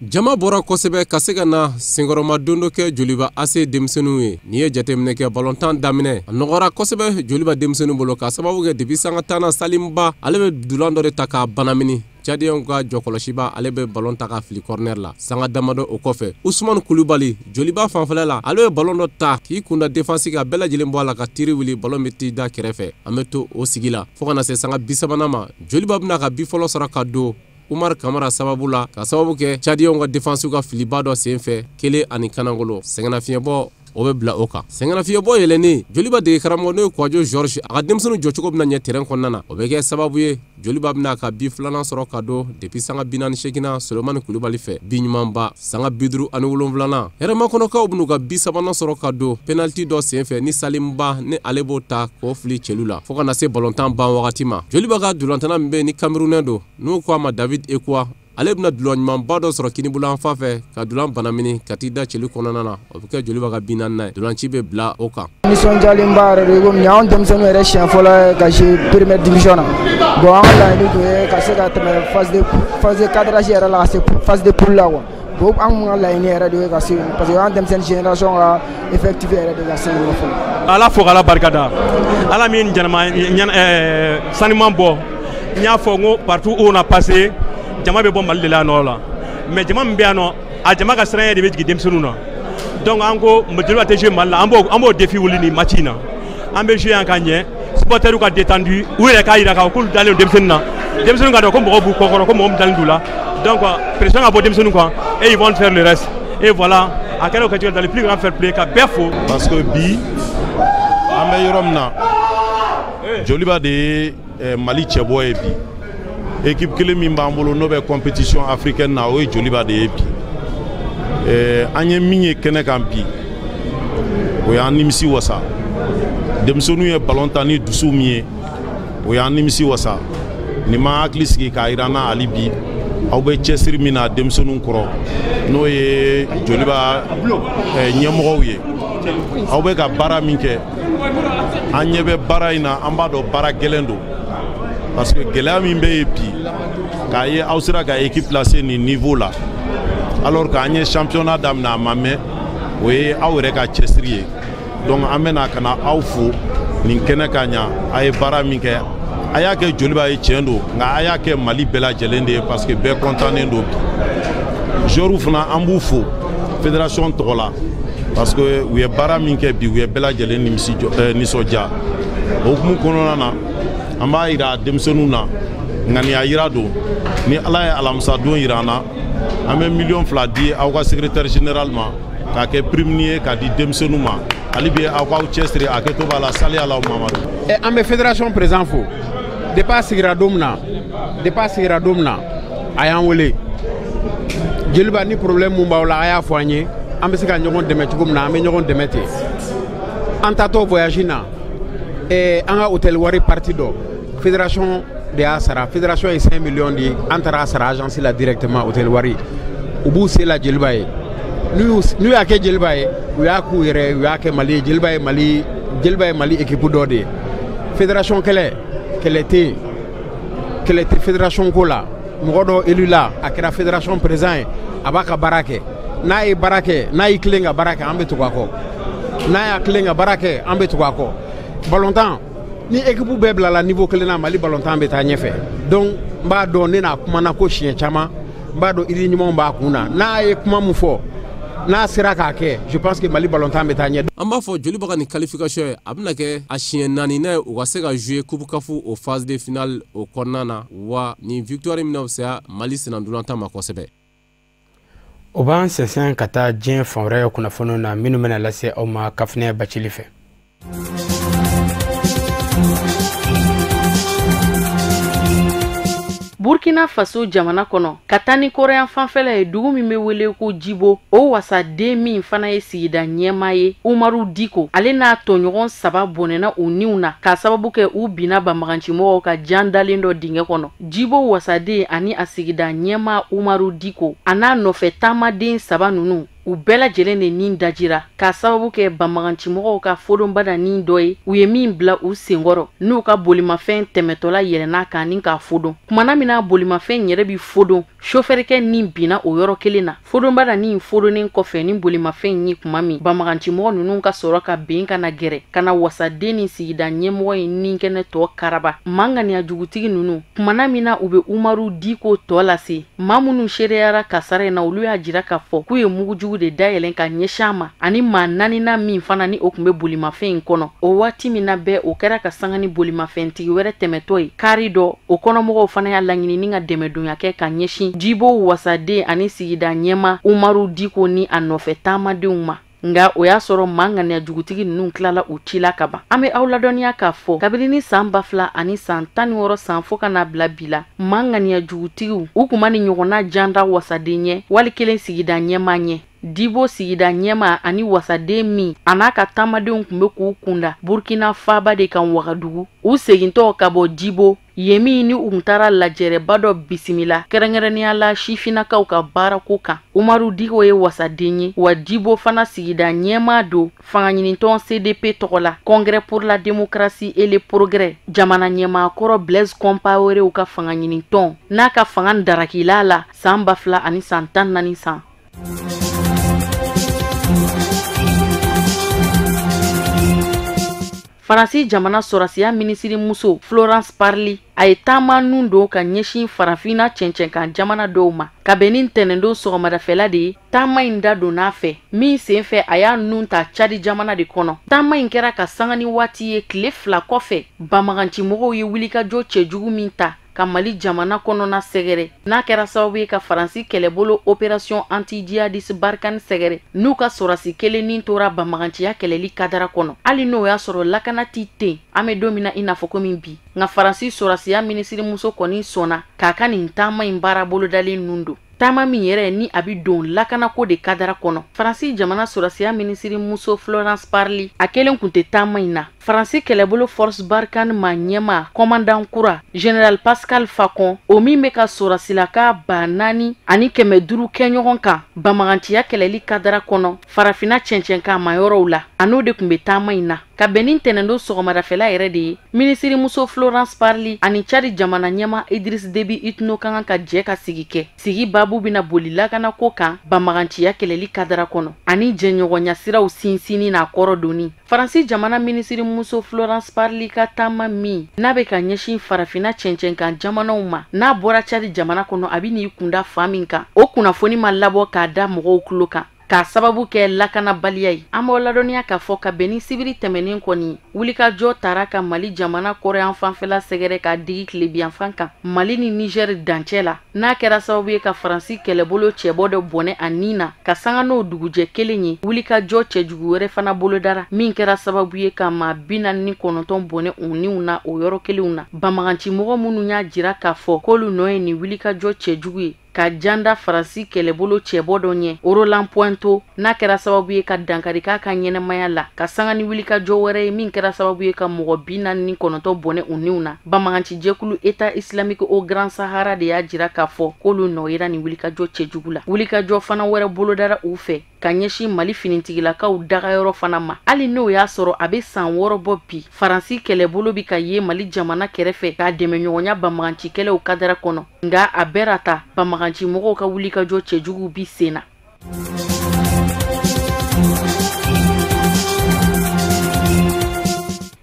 Jama bɔra kosɛbɛ ka se ka na senkɔrɔma don dɔ kɛ Joliba AC denmisɛnninw ye. N'i ye jateminɛ kɛ balontan daminɛ, a nɔgɔra kosɛbɛ Joliba denmisɛnninw bolo ka sababu kɛ depuis sanga 10 na Salimba ale bɛ dulan dɔ de ta k'a banamini. Tchadiens ka jɔkɔlɔsiba ale bɛ ballon ta ka fili corner la. Sanga damadɔ o kɔfɛ, Usumani Kulubali Joliba fanfɛla la, ale bɛ ballon dɔ ta k'i kunda défense kan, bɛɛ lajɛlen bɔ a la ka tiri wuli, ballon bɛ t'i da kɛrɛfɛ. An bɛ to o sigi la fo ka na se sanga 30nan ma, Joliba bɛna ka bi fɔlɔ sɔrɔ ka don Umar Kamara sababu la, ka sababu kɛ Tchadiens ka défense ka filiba dɔ senfɛ 1-1. Sɛgɛnnafiɲɛbɔ o bɛ bila o kan. Sɛgɛnnafiɲɛbɔ yɛlɛnnen, Joliba dege karamɔgɔ n'o ye Kwadwo George, a ka denmisɛnninw jɔcogo bɛna ɲɛ terrain kɔnɔna na. O bɛ kɛ sababu ye Joliba bɛna ka bi 2nan sɔrɔ ka don depuis sanga 48nan Solomani Kulubali fɛ, bi ɲumanba. Sanga 57nan, Hɛrɛmakɔnɔkaw bɛn'u ka bi 3nan sɔrɔ ka don penalty dɔ senfɛ ni Salimba ni ale b'o ta k'o fili cɛlu la fo ka na se balontan ban wagati ma. Joliba ka dulantana min bɛ yen ni Camerounais don, n'u ko a ma David Ekwa, ale bɛna dulan ɲumanba dɔ sɔrɔ kinibolo fan fɛ ka dulan banamini ka t'i da cɛlu kɔnɔna na. O bɛ kɛ Joliba ka bi 4nan ye. Dulanci bɛ bila o kan. Nisɔndiyalenba yɛrɛ de, komi anw denmisɛnninw yɛrɛ siɲɛ fɔlɔ ye ka jouer première division na. Bon, an ka laɲini tun ye ka se ka tɛmɛ phase de cadrage yɛrɛ la, ka se phase de poule la quoi. Bon, an ka laɲini yɛrɛ de ye ka se, parce que an denmisɛnnin génération ka effectif yɛrɛ de ka se yen fɔlɔ. Ala fo k'Ala barika da, Ala min jɛnɛma saniman bɔ. N y'a fɔ n ko partout où on a passé, jama bɛ bɔ Mali de la yan nɔ la, mais jama min bɛ yan nɔ, a jama ka siranya de bɛ jigin denmisɛnninw na. Donc an ko Joliba tɛ jouer Mali la, an b'o défi wuli nin match in na. An bɛ jouer yan ka ɲɛ, supporters ka détendu, u yɛrɛ k'a jira k'a fɔ k'olu dalen don denmisɛnnin na. Denmisɛnninw ka dɔn ko mɔgɔw b'u kɔkɔrɔ, ko mɔgɔ min dalen d'u la. Donc pression ka bɔ denmisɛnninw kan et ils vont faire le reste. Et voilà, a kɛra o kɛcogo dans le plus grand fair play ka bɛɛ fo. Parce que bi an bɛ yɔrɔ min na, Joliba de ye Mali cɛbɔ ye bi. Équipe kelen min b'an bolo n'o bɛ compétition africaine na, o ye Joliba de ye bi. An ye min ye kɛnɛ kan bi, o y'an nimisi wasa. Denmisɛnninw ye ballon ta ni dusu min ye, o y'an nimisi wasa. Nin ma hakili sigi k'a jira n na hali bi, aw bɛ cɛsiri min na denmisɛnninw kɔrɔ, n'o ye Joliba ɲɛmɔgɔw ye, aw bɛ ka baara min kɛ, an ɲɛ bɛ baara in na, an b'a dɔn baara gɛlɛn don. Parce que gɛlɛya min bɛ yen bi, k'a ye aw sera ka équipe placer nin niveau la, alors qu'an ye championnat daminɛ a ma mɛn, o ye aw yɛrɛ ka cɛsiri ye. Donc an bɛna ka na aw fo nin kɛnɛ ka ɲa. A ye baara min kɛ, a y'a kɛ Joliba ye, tiɲɛ don, nka a y'a kɛ Mali bɛɛ lajɛlen de ye, parce que bɛɛ kɔntannen don bi. Joueurs fana, an b'u fo fédération tɔgɔ la, parce que u ye baara min kɛ bi, u ye bɛɛ lajɛlen nimisi nisɔndiya. O hukumu kɔnɔna na, an b'a yira denmisɛnninw na, ŋaniya yira don. Ni Ala ye alamisa don yira an na, an bɛ 2 millions di aw ka secrétaire général ma k'a kɛ prime ye k'a di denmisɛnninw ma. Hali bi aw k'aw cɛsiri, a kɛto b'a la. Sali ala Mamadu. An bɛ fédération président fo. Depuis a sigira don min na, depuis a sigira don min na, a y'an wele. Joliba ni problème mun b'aw la, a y'a fɔ an ye, an bɛ se ka ɲɔgɔn dɛmɛ cogo min na, an bɛ ɲɔgɔn dɛmɛ ten. An taatɔ voyage na, an ka hôtel wari partie dɔ, fédération de y'a sara. Fédération ye 5 millions di, an taara a sara agence la directement hôtel wari. U b'u se la Joliba ye. N'u y'a kɛ Joliba ye, u y'a k'u yɛrɛ, u y'a kɛ Mali ye. Joliba ye Mali, Joliba ye Mali équipe dɔ de ye. Fédération kɛlɛ, kɛlɛ tɛ yen, kɛlɛ tɛ fédération ko la. Mɔgɔ dɔ élu la, a kɛra fédération président ye, a b'a ka baara kɛ. N'a ye baara kɛ, n'a y'i tilen ka baara kɛ, an bɛ tugu a kɔ. N'a y'a tilen ka baara kɛ, an bɛ tugu a kɔ. Balontan, ni équipe bɛɛ bilala niveau kelen na, Mali balontan bɛ taa ɲɛfɛ. Donc n b'a dɔn, ne n'a kumana ko siɲɛ caman, n b'a dɔn idée ɲumanw b'a kun na. N'a ye kuma min fɔ, n'a sera k'a kɛ, je pense que Mali balontan bɛ taa ɲɛ. An b'a fɔ Joliba ka nin qualification ye, a bɛna kɛ a siɲɛ 4 n'a ye u ka se ka jouer Coupe CAF o phase de finale o kɔnɔna na. Wa nin victoire in bɛna fisaya Mali sennantolatan ma kosɛbɛ. O b'an sɛnsɛn ka taa diɲɛ fan wɛrɛ kunnafoniw na minnu bɛna lase aw ma Kafinɛ Bacili fɛ. Burkina Faso jamana kɔnɔ, ka taa ni kɔrɔyan fanfɛla ye, dugu min bɛ wele ko Jibo, o wasaden min fana ye sigida ɲɛmaa ye, Umaru Diko, ale n'a tɔɲɔgɔn 3 bɔnɛna u niw na k'a sababu kɛ u binna banbagancimɔgɔw ka jan dalen dɔ dingɛ kɔnɔ. Jibo wasaden ani a sigida ɲɛmaa Umaru Diko a n'a nɔfɛ taamaden 3 ninnu, u bɛɛ lajɛlen de nin dajira k'a sababu kɛ banbagancimɔgɔw ka fodonbadanin dɔ ye, u ye min bila u senkɔrɔ n'u ka bolimafɛn tɛmɛtɔla yɛlɛn'a kan ni k'a fodon. Kumana min na bolimafɛn yɛrɛ bi fodon, sofɛrikɛ nin binna o yɔrɔ kelen na. Fodonbadanin fodonnen kɔfɛ ni bolimafɛn ye kuma min, banbagancimɔgɔ ninnu ka sɔrɔ ka ben ka na gɛrɛ ka na wasaden ni sigida ɲɛmɔgɔ in nin kɛnɛ tɔ karaba. Maa ŋaniya jugutigi ninnu, kumana min na u bɛ Umaru Diko tɔ lase, maa minnu seereyara kasara in na, olu y'a jira k'a fɔ k'u ye mugujugu de dayɛlɛn ka ɲɛsin a ma ani maa 4nan min fana ni o tun bɛ bolimafɛn in kɔnɔ. O waati min na bɛɛ, o kɛra ka sanga ni bolimafɛntigi wɛrɛ tɛmɛtɔ ye kari dɔ, o kɔnɔmɔgɔw fana y'a laɲini ni ka dɛmɛdonya kɛ ka ɲɛsin Jibo wasaden ani sigida ɲɛma Umaru Diko ni a nɔfɛ taamadenw ma. Nka o y'a sɔrɔ maa ŋaniya jugutigi ninnu tilala u ci la ka ban. An bɛ aw ladɔnniya k'a fɔ kabini ni san 2016 san fo ka n'a bila bi la, maa ŋaniya jugutigiw u kun ma ni ɲɔgɔnna janda wasaden ɲɛ wali kelen sigida ɲɛmaa ɲɛ. Dibo sigida ɲɛmaa ani wasaden min a n'a ka taamadenw tun bɛ k'u kunda Burkina faaba de kan Wagadugu, u segintɔ ka bɔ Jibo yen min ni u taara lajɛrɛba dɔ bisimila kɛrɛnkɛrɛnnenya la sifinnakaw ka baarako kan. Umaru Diko ye wasaden ye, wa Jibo fana sigida ɲɛmaa don fangaɲinitɔn CDP tɔgɔ la, Congrès pour la démocratie et le progrès, jamana ɲɛmaakɔrɔ Blaise Compaoré ka fangaɲinitɔn n'a ka fanga darakila la san 2014 san. Faransi jamana sɔrɔsiya minisiri muso Florence Parly a ye taama nun don ka ɲɛsin farafinna cɛncɛnkan jamana dɔw ma. Ka bɛn ni ntɛnɛndon sɔgɔmadafɛla de ye, taama in da donn'a fɛ min senfɛ a y'a nun ta Cadi jamana de kɔnɔ. Taama in kɛra ka sanga ni waati ye tile 2 kɔfɛ, banbagancimɔgɔw ye wulikajɔ cɛjugu min ta ka Mali jamana kɔnɔna sɛgɛrɛ, n'a kɛra sababu ye ka Faransi kɛlɛbolo opération anti-jihadiste Barkhane sɛgɛrɛ, n'u ka sɔrɔsi kelen nin tora banbaganciya kɛlɛli kadara kɔnɔ. Hali n'o y'a sɔrɔ lakana ti ten, an bɛ don min na i n'a fɔ komi bi, nka Faransi sɔrɔsiya minisirimuso kɔni sɔnna k'a ka nin taama in baara bolodalen nun don. Taama min yɛrɛ ni a bɛ don lakanako de kadara kɔnɔ. Faransi jamana sɔrɔsiya minisirimuso Florence Parly a kelen kun tɛ taama in na. Faransi kɛlɛbolo Force Barkhane maa ɲɛmaa commandant kura Général Pascal Facon, o min bɛ ka sɔrɔsilaka 4500 kɛ ɲɔgɔn kan banbaganciya kɛlɛli kadara kɔnɔ farafinna cɛncɛnkan mayɔrɔw la, a n'o de tun bɛ taama in na. Ka bɛn ni ntɛnɛndon sɔgɔmadafɛla yɛrɛ de ye, minisirimuso Florence Parly ani Cadi jamana ɲɛmaa Idriss Déby Itno ka kan ka jɛ ka sigi kɛ. Sigi baabu bɛna boli lakanako kan banbaganciya kɛlɛli kadara kɔnɔ ani jɛɲɔgɔnya siraw sinsinni n'a kɔrɔ donni. Faransi jamana minisirimuso Florence Parly ka taama min n'a bɛ ka ɲɛsin farafinna cɛncɛnkan jamanaw ma, n'a bɔra Cadi jamana kɔnɔ a bɛ n'i kunda fan min kan, o kunnafoni ma labɔ k'a da mɔgɔw tulo kan k'a sababu kɛ lakanabaliya ye. An b'aw ladɔnniya k'a fɔ ka bɛn ni sibiri tɛmɛnen kɔni, wulikajɔ taara ka Mali jamana kɔrɔyan fanfɛla sɛgɛrɛ k'a digi tilebiyanfan kan Mali ni Niger dancɛ la, n'a kɛra sababu ye ka Faransi kɛlɛbolo cɛbɔ dɔ bɔnɛ a nin na ka sanga n'o dugujɛ kelen ye. Wulikajɔ cɛjugu wɛrɛ fana bolodara min kɛra sababu ye ka maa 49 bɔnɛ u niw na o yɔrɔ kelenw na. Banbagancimɔgɔ minnu y'a jira k'a fɔ k'olu nɔ ye nin wulikajɔ cɛjugu ye ka janda Faransi kɛlɛbolo cɛbɔ dɔ ɲɛ Roland Pointo, n'a kɛra sababu ye ka dankari k'a ka ɲɛnɛmaya la ka sanga ni wulikajɔ wɛrɛ ye min kɛra sababu ye ka mɔgɔ 49 bɔnɛ u niw na. Banbagancijɛkulu État islamique au Grand Sahara de y'a jira k'a fɔ k'olu nɔ yera nin wulikajɔ cɛjugu la. Wulikajɔ fana wɛrɛ bolodara u fɛ ka ɲɛsin Mali finitigilakaw dagayɔrɔ fana ma. Hali n'o y'a sɔrɔ a bɛ san 6 bɔ bi, Faransi kɛlɛbolo bɛ ka ye Mali jamana kɛrɛfɛ k'a dɛmɛɲɔgɔnya banbagancikɛlɛw kadara kɔnɔ, nka a bɛɛ ta banbagancimɔgɔw ka wulikajɔ cɛjuguw bi sen na.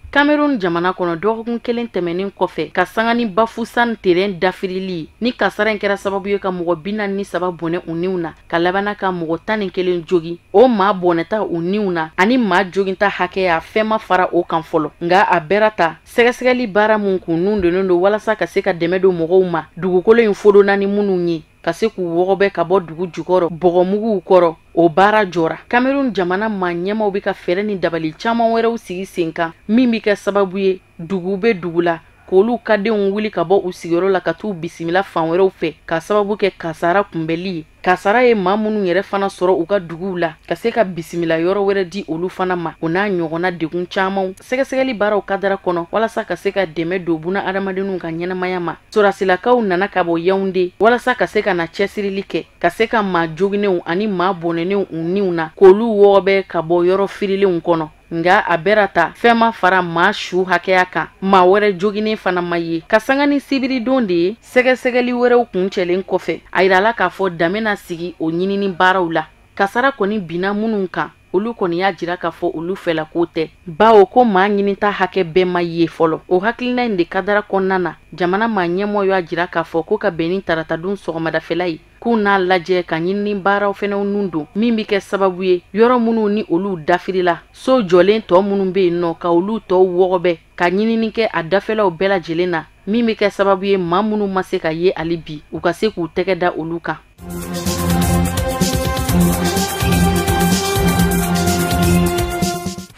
Cameroun jamana kɔnɔ, dɔgɔkun kelen tɛmɛnen kɔfɛ ka sanga ni Bafoussam terrain dafirili ni kasara in kɛra sababu ye ka mɔgɔ 43 bɔnɛ u niw na, ka labanna ka mɔgɔ 11 jogin. O maa bɔnɛta u niw na ani maa joginta hakɛya fɛn ma fara o kan fɔlɔ, nka a bɛɛ ta sɛgɛsɛgɛli baara mun kun nun donnen don walasa ka se ka dɛmɛ don mɔgɔw ma dugukolo in fodonna ni minnu ye. ka se k'u wɔgɔbɛ ka bɔ dugu jukɔrɔ bɔgɔmuguw kɔrɔ, o baara jɔra. Cameroun jamana maa ɲɛmaw bɛ ka fɛɛrɛ ni dabali caman wɛrɛw sigi sen kan min bɛ kɛ sababu ye dugu bɛ dugu la k'olu ka denw wuli ka bɔ u sigiyɔrɔ la ka t'u bisimila fan wɛrɛw fɛ ka sababu kɛ kasara kunbɛli ye. Kasara ye maa minnu yɛrɛ fana sɔrɔ u ka duguw la ka se ka bisimila yɔrɔ wɛrɛ di olu fana ma, o n'a ɲɔgɔnna degun camanw. Sɛgɛsɛgɛli baaraw kadara kɔnɔ walasa ka se ka dɛmɛ don buna adamadenw ka ɲɛnamaya ma. Sɔrɔdasilakaw nana ka bɔ Yaoundé walasa ka se ka na cɛsirili kɛ ka se ka maa joginnenw ani maa bɔnɛnenw u niw na k'olu wɔgɔbɛ ka bɔ yɔrɔ firilenw kɔnɔ. Nka a bɛra ta fɛn ma fara maa su hakɛya kan, maa wɛrɛ joginnen fana ma ye. Ka sanga ni sibiridon de ye, sɛgɛsɛgɛli wɛrɛw kuncɛlen kɔfɛ, a yirala k'a fɔ danbe na sigi o ɲinini baaraw la. Kasara kɔni binna minnu kan, olu kɔni y'a jira k'a fɔ olu fɛla ko tɛ, bawo ko maa ɲinita hakɛ bɛɛ ma ye fɔlɔ. O hakilina in de kadara kɔnɔna na, jamana maa ɲɛmɔgɔ y'a jira k'a fɔ ko ka bɛn ni taratadon sɔgɔmadafɛla ye, k'u n'a lajɛ ka ɲinini baaraw fɛnɛw nun don min bɛ kɛ sababu ye yɔrɔ minnu ni olu dafirila, so jɔlen tɔ minnu bɛ yen nɔ ka olu tɔw wɔgɔbɛ ka ɲinini kɛ a dafɛlaw bɛɛ lajɛlen na, min bɛ kɛ sababu ye maa minnu ma se ka ye hali bi, u ka se k'u tɛgɛ da olu kan.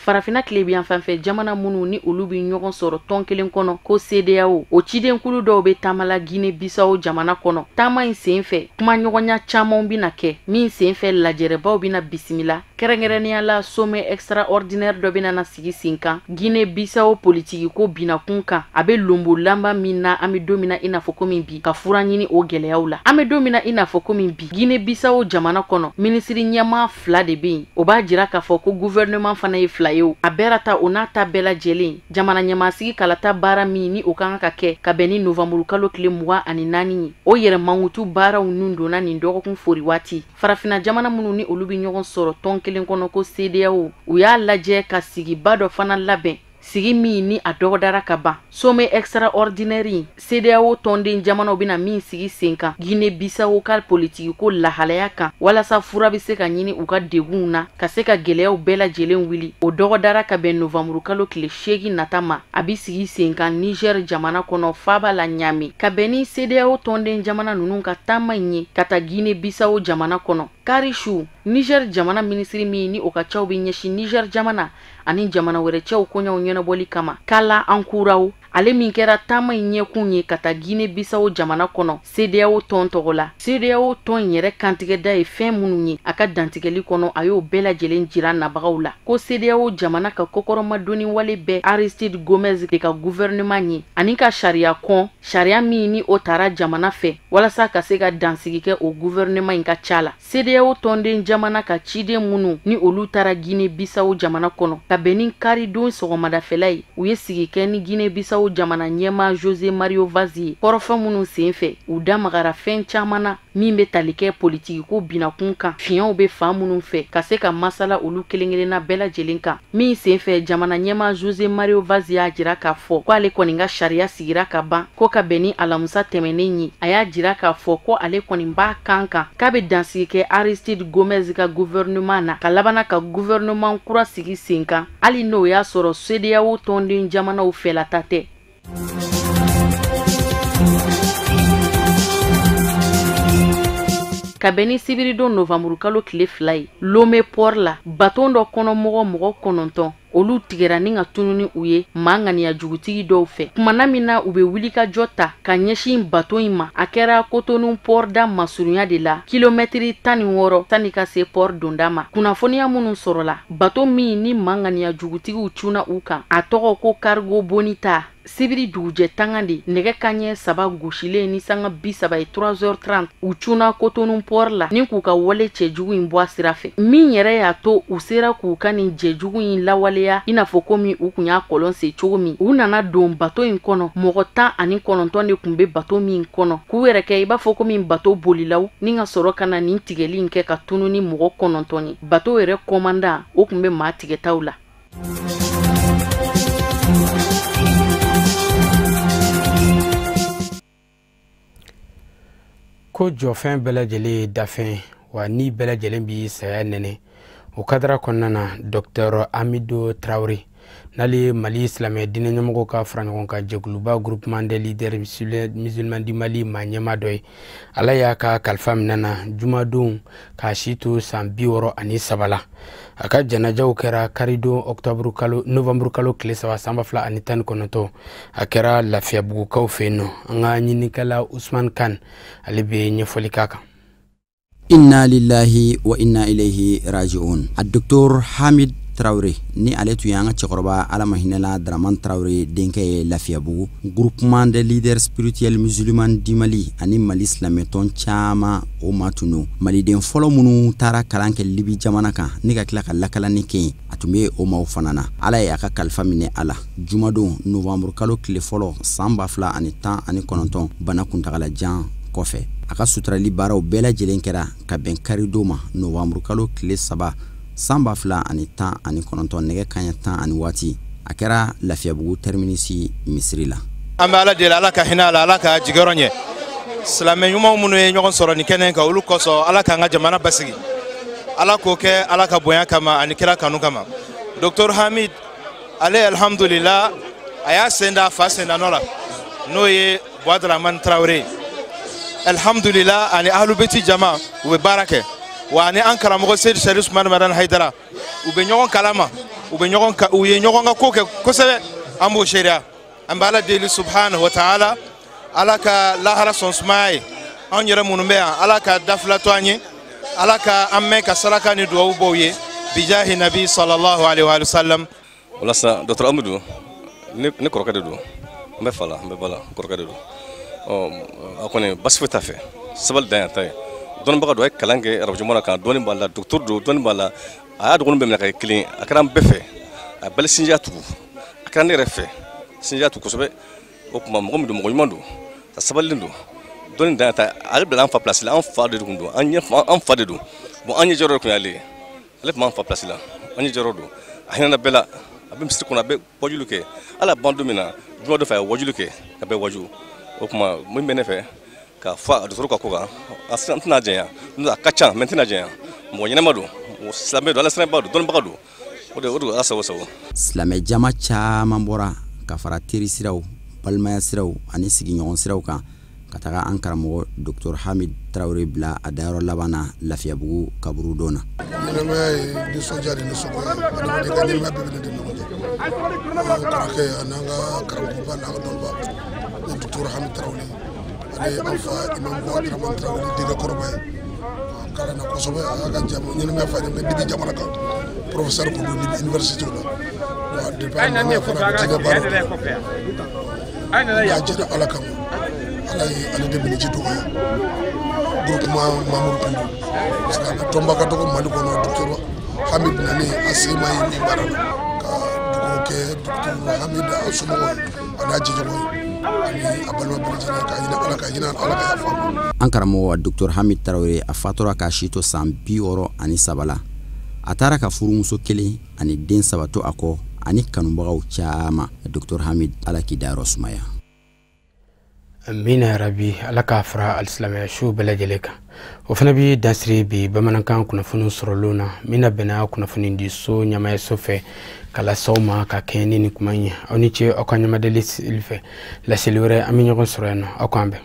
Farafinna tilebiyan fanfɛ jamana minnu ni olu bɛ ɲɔgɔn sɔrɔ tɔn kelen kɔnɔ ko CEDEAO, o cidenkulu dɔw bɛ taama la Guinée Bissau jamana kɔnɔ. Taama in senfɛ, kumaɲɔgɔnya camanw bɛna kɛ min senfɛ lajɛrɛbaw bɛna bisimila, kɛrɛnkɛrɛnnenya la sommet extraordinaire dɔ bɛna na sigi sen kan Guinée Bissau politiki ko binakun kan. A bɛ lonbolanba min na an bɛ don min na i n'a fɔ komi bi, ka fura ɲini o gɛlɛyaw la. An bɛ don min na i n'a fɔ komi bi, Guinée Bissau jamana kɔnɔ minisiri ɲɛmaa 2 de bɛ yen. O b'a jira k'a fɔ ko gouvernement fana ye 2 ye. A bɛra ta o n'a ta bɛɛ lajɛlen, jamana ɲɛmaasigi kalata baara min ni o kan ka kɛ ka bɛn ni novanburu kalo tile 24 ye, o yɛrɛ mankutu baaraw nun donna nin dɔgɔkun fori waati. Farafinna jamana minnu ni olu bɛ ɲɔgɔn sɔrɔ tɔn kelen kɔnɔ ko CEDEAO, u y'a lajɛ ka sigiba dɔ fana labɛn, sigi min ni a dɔgɔdara ka ban. Sommet extraordinaire CEDEAO tɔnden jamanaw bɛna min sigi sen kan Guinée Bissau ka politiki ko lahalaya kan, walasa fura bɛ se ka ɲini u ka degunw na ka se ka gɛlɛyaw bɛɛ lajɛlen wuli. O dɔgɔdara ka bɛn novanburu kalo tile 8 nata ma. A bɛ sigi sen kan Niger jamana kɔnɔ faaba la Niamey, ka bɛn ni CEDEAO tɔnden jamana ninnu ka taama in ye ka taa Guinée Bissau jamana kɔnɔ. Kari su, Niger jamana minisiri min ni o ka caw bɛ ɲɛsin Niger jamana ani jamana wɛrɛ cɛw koɲɛw ɲɛnabɔli kama, Kala Ankuraw, ale min kɛra taama in ɲɛkun ye ka taa Guinée Bissau jamana kɔnɔ CEDEAO tɔn tɔgɔ la. CEDEAO tɔn in yɛrɛ kantigɛda ye fɛn minnu ye a ka dantigɛli kɔnɔ, a y'o bɛɛ lajɛlen jira nabagaw la ko CEDEAO jamana ka kɔkɔrɔmadonni wale bɛɛ Aristide Gomez de ka gouvernement ye ani ka sariya kɔn, sariya min ni o taara jamana fɛ walasa ka se ka dansigi kɛ o gouvernement in ka ca la. CEDEAO tɔnden jamana ka ciden minnu ni olu taara Guinée Bissau jamana kɔnɔ ka bɛn ni karidon sɔgɔmadafɛla ye, u ye sigi kɛ ni Guinée Bissau jamana ɲɛmaa José Mario Vaz ye. Kɔrɔfɔ minnu senfɛ, u da magara fɛn caman na min bɛ tali kɛ politiki ko binakun kan, fiɲɛw bɛ fan minnu fɛ ka se ka masala olu kelen kelenna bɛɛ lajɛlen kan. Min senfɛ, jamana ɲɛmaa José Mario Vaz y'a jira k'a fɔ ko ale kɔni ka sariya sigira ka ban, ko ka bɛn ni alamisa tɛmɛnen ye. A y'a jira k'a fɔ ko ale kɔni b'a kan kan k'a bɛ dansigi kɛ Aristide Gomez ka gouvernement na, ka labana ka gouvernement kura sigi sen kan, hali n'o y'a sɔrɔ CEDEAO tɔnden jamanaw fɛlata tɛ. Ka bɛn ni sibiridon novanburu kalo tile 2 ye, Lomé port la, baton dɔ kɔnɔ mɔgɔ 9 olu tigɛra ni ka tununi u ye maa ŋaniya jugutigi dɔw fɛ. Kumana min na u bɛ wulikajɔ ta ka ɲɛsin baton in ma, a kɛra Cotonou port da masurunya de la, kilomɛtiri 16 sanni ka se port donda ma. Kunnafoniya minnu sɔrɔla, baton min ni maa ŋaniya jugutigiw cunna u kan, a tɔgɔ ko Cargo Bonita, sibiri dugujɛ tanga de nɛgɛ kanɲɛ 3 gosilen ni sanga 30 ye 3h30, u cunna Cotonou port la ni k'u ka wale cɛjugu in bɔ a sira fɛ. Min yɛrɛ y'a to u sera k'u ka nin jɛjugu in lawaleya i n'a fɔ komi u kun y'a kɔlɔn sen cogo min, u nana don bato in kɔnɔ. Mɔgɔ 19 de kun bɛ bato min kɔnɔ, k'u yɛrɛ kɛ i b'a fɔ komi bato bolilaw, ni ka sɔrɔ ka na nin tigɛli in kɛ ka tunu ni mɔgɔ 9 ye. Bato yɛrɛ kɔmandan o kun bɛ maa tigɛtaw la. Ko jɔfɛn bɛɛ lajɛlen ye dafɛn, wa ni bɛɛ lajɛlen bi saya nɛnɛ. O kadara kɔnɔna na, Dr Amido Traoré N'ale ye Mali silamɛ diinɛ ɲɛmɔgɔw ka faraɲɔgɔnkan jɛkuluba groupement des leaders musulmans du Mali maa ɲɛmaa dɔ ye. Ala y'a ka kalifa minɛ na jumadon k'a si to san 63 la. A ka janajaw kɛra karidon octobre kalo novembre kalo tile 3 san 2019. A kɛra Lafiyabugukaw fɛ yen nɔ. An ka ɲininikɛla Usman Kan ale bɛ ɲɛfɔli k'a kan. Inna lillahi wa inna ilayhi raji'un. A Docteur Hamid Traoré ni ale tun y'an ka cɛkɔrɔba Ala ma hinɛla Dramane Traoré denkɛ ye Lafiyabugu, groupement des leaders spirituels musulmans du Mali ani Mali silamɛtɔn caman o maa tun don. Maliden fɔlɔ minnu taara kalan kɛ Libi jamana kan ni ka tila ka lakalani kɛ yen, a tun bɛ o maaw fana na. Ala ye a ka kalifa minɛ a la jumadon novembre kalo tile fɔlɔ san 2019 bana kuntagalajan kɔfɛ. A ka suturali baaraw bɛɛ lajɛlen kɛra ka bɛn karidon ma novembre kalo tile 3 san 2019 nɛgɛ kanɲɛ 10 ani waati. A kɛra Lafiyabugu terminus misiri la. An bɛ Ala deli, Ala ka hinɛ a la, Ala ka jigiyɔrɔ ɲɛ. Silamɛ ɲumanw minnu ye ɲɔgɔn sɔrɔ nin kɛnɛ kan, olu kosɔn Ala k'an ka jamana basigi. Ala k'o kɛ Ala ka bonya kama ani kira kanu kama. Docteur Hamid ale alhamdulillah a y'a sen da a fa sen da nɔ la, n'o ye Buwa Dramane Traoré. Alhamdulillah ani ahlubeti jama u bɛ baara kɛ. Wa ani an karamɔgɔ Seyidi Sharif Usumani Madani Hayidara u bɛ ɲɔgɔn kalama, u bɛ ɲɔgɔn ka, u ye ɲɔgɔn ka ko kɛ kosɛbɛ. An b'o seereya. An bɛ Ala deli subhanahu wa ta'ala, Ala ka lahara sɔn sumaya ye. Anw yɛrɛ minnu bɛ yan, Ala ka dafila to an ye, Ala ka an mɛn ka saraka ni duwawu bɔ u ye, bijahi nabi sallallahu alaihi wa sallam. O la sisan Docteur Amidou, ne kɔrɔkɛ de don, n bɛ fa la, n bɛ ba la, n kɔrɔkɛ de don. A kɔni basi foyi t'a fɛ, sabali dan y'a ta ye. Dɔnnibaga don, a ye kalan kɛ arabu jamana kan, dɔnni b'a la, docteur don, dɔnni b'a la. A y'a dɔgɔnin bɛɛ minɛ ka kɛ kelen, a kɛra an bɛɛ fɛ, a bɛɛ sinjiya tugu, a kɛra ne yɛrɛ fɛ, sinjiya tugu kosɛbɛ. O tuma mɔgɔ min don, mɔgɔ ɲuman don, a sabalilen don, dɔnni dan y'a ta ye. Ale bila an fa place la, an fa de tun don, an fa de don. Bon, an ɲɛ jɔyɔrɔ de tun y'ale ye, ale tun b'an fa place la, an ɲɛ jɔyɔrɔ don. A hinɛna bɛɛ la, a bɛ misiri kɔnɔ, a bɛ wajulu kɛ. Hali a ban don min na, juma dɔ fɛ a ye wajulu kɛ, ka bɛɛ waju. O tuma min bɛ ne fɛ k'a fɔ a dɔgɔtɔrɔ ka ko kan, n tɛna janya, a ka ca mɛ n tɛna janya. Mɔgɔ ɲɛnama don, mɔgɔ silamɛ don, Ala siranba don, dɔnnibaga don. O de Ala sago sago. Silamɛ jama caman bɔra ka fara teri siraw, balimaya siraw ani sigiɲɔgɔn siraw kan ka taga an karamɔgɔ Docteur Hamid Traoré bila a dayɔrɔ laban na Lafiyabugu kaburudon na. Ɲɛnamaya ye nisɔndiya ni nisɔngoya ye, adamaden ka ɲɛnamaya bɛɛ bɛ ne de ɲɔgɔn cɛ. An kɔrɔkɛ an'an ka karamɔgɔba n'an ka dɔnniba Docteur Hamid Traoré, ale ye an fa Imam Buwa Dramane Traoré denkɛ kɔrɔba ye. A kalanna kosɛbɛ, a y'a ka ɲɛnamaya fa ɲɛnamaya Libi jamana kan, professeur kun don Libi université la. Wa depuis a nana fana a bɛ diinɛ baaraw kɛ. N'a jɛra Ala kama, Ala ye ale de miniji dɔgɔya. Groupement membre kun don, parce que a ka tɔnba ka dɔgɔ Mali kɔnɔ. Docteur Hamid nalen a sen ma ye min baara la, ka dugawu kɛ Docteur Hamid a somɔgɔw ye a n'a jɛɲɔgɔn ye ani a balima bɛɛ lajɛlen, k'a ɲini Ala ka hinɛ, Ala ka yafa ma. An karamɔgɔ Docteur Hamid Traoré a fatura k'a si to san 63 la. A taara ka furumuso kelen ani den 3 to a kɔ ani kanubagaw caman. Docteur Hamid, Ala k'i dayɔrɔ sumaya. Amina ya rabi, Ala k'a fara alisilamɛya su bɛɛ lajɛlen kan. O fana bɛ dansiri bi bamanankan kunnafoniw sɔrɔlenw na min na bɛnna kunnafoni di so ɲɛmayaso fɛ ka lase aw ma ka kɛɲɛ ni nin kuma in ye. Aw ni ce aw ka ɲɛmadali fɛ. Laseli wɛrɛ an bɛ ɲɔgɔn sɔrɔ yan nɔ, aw k'an bɛn.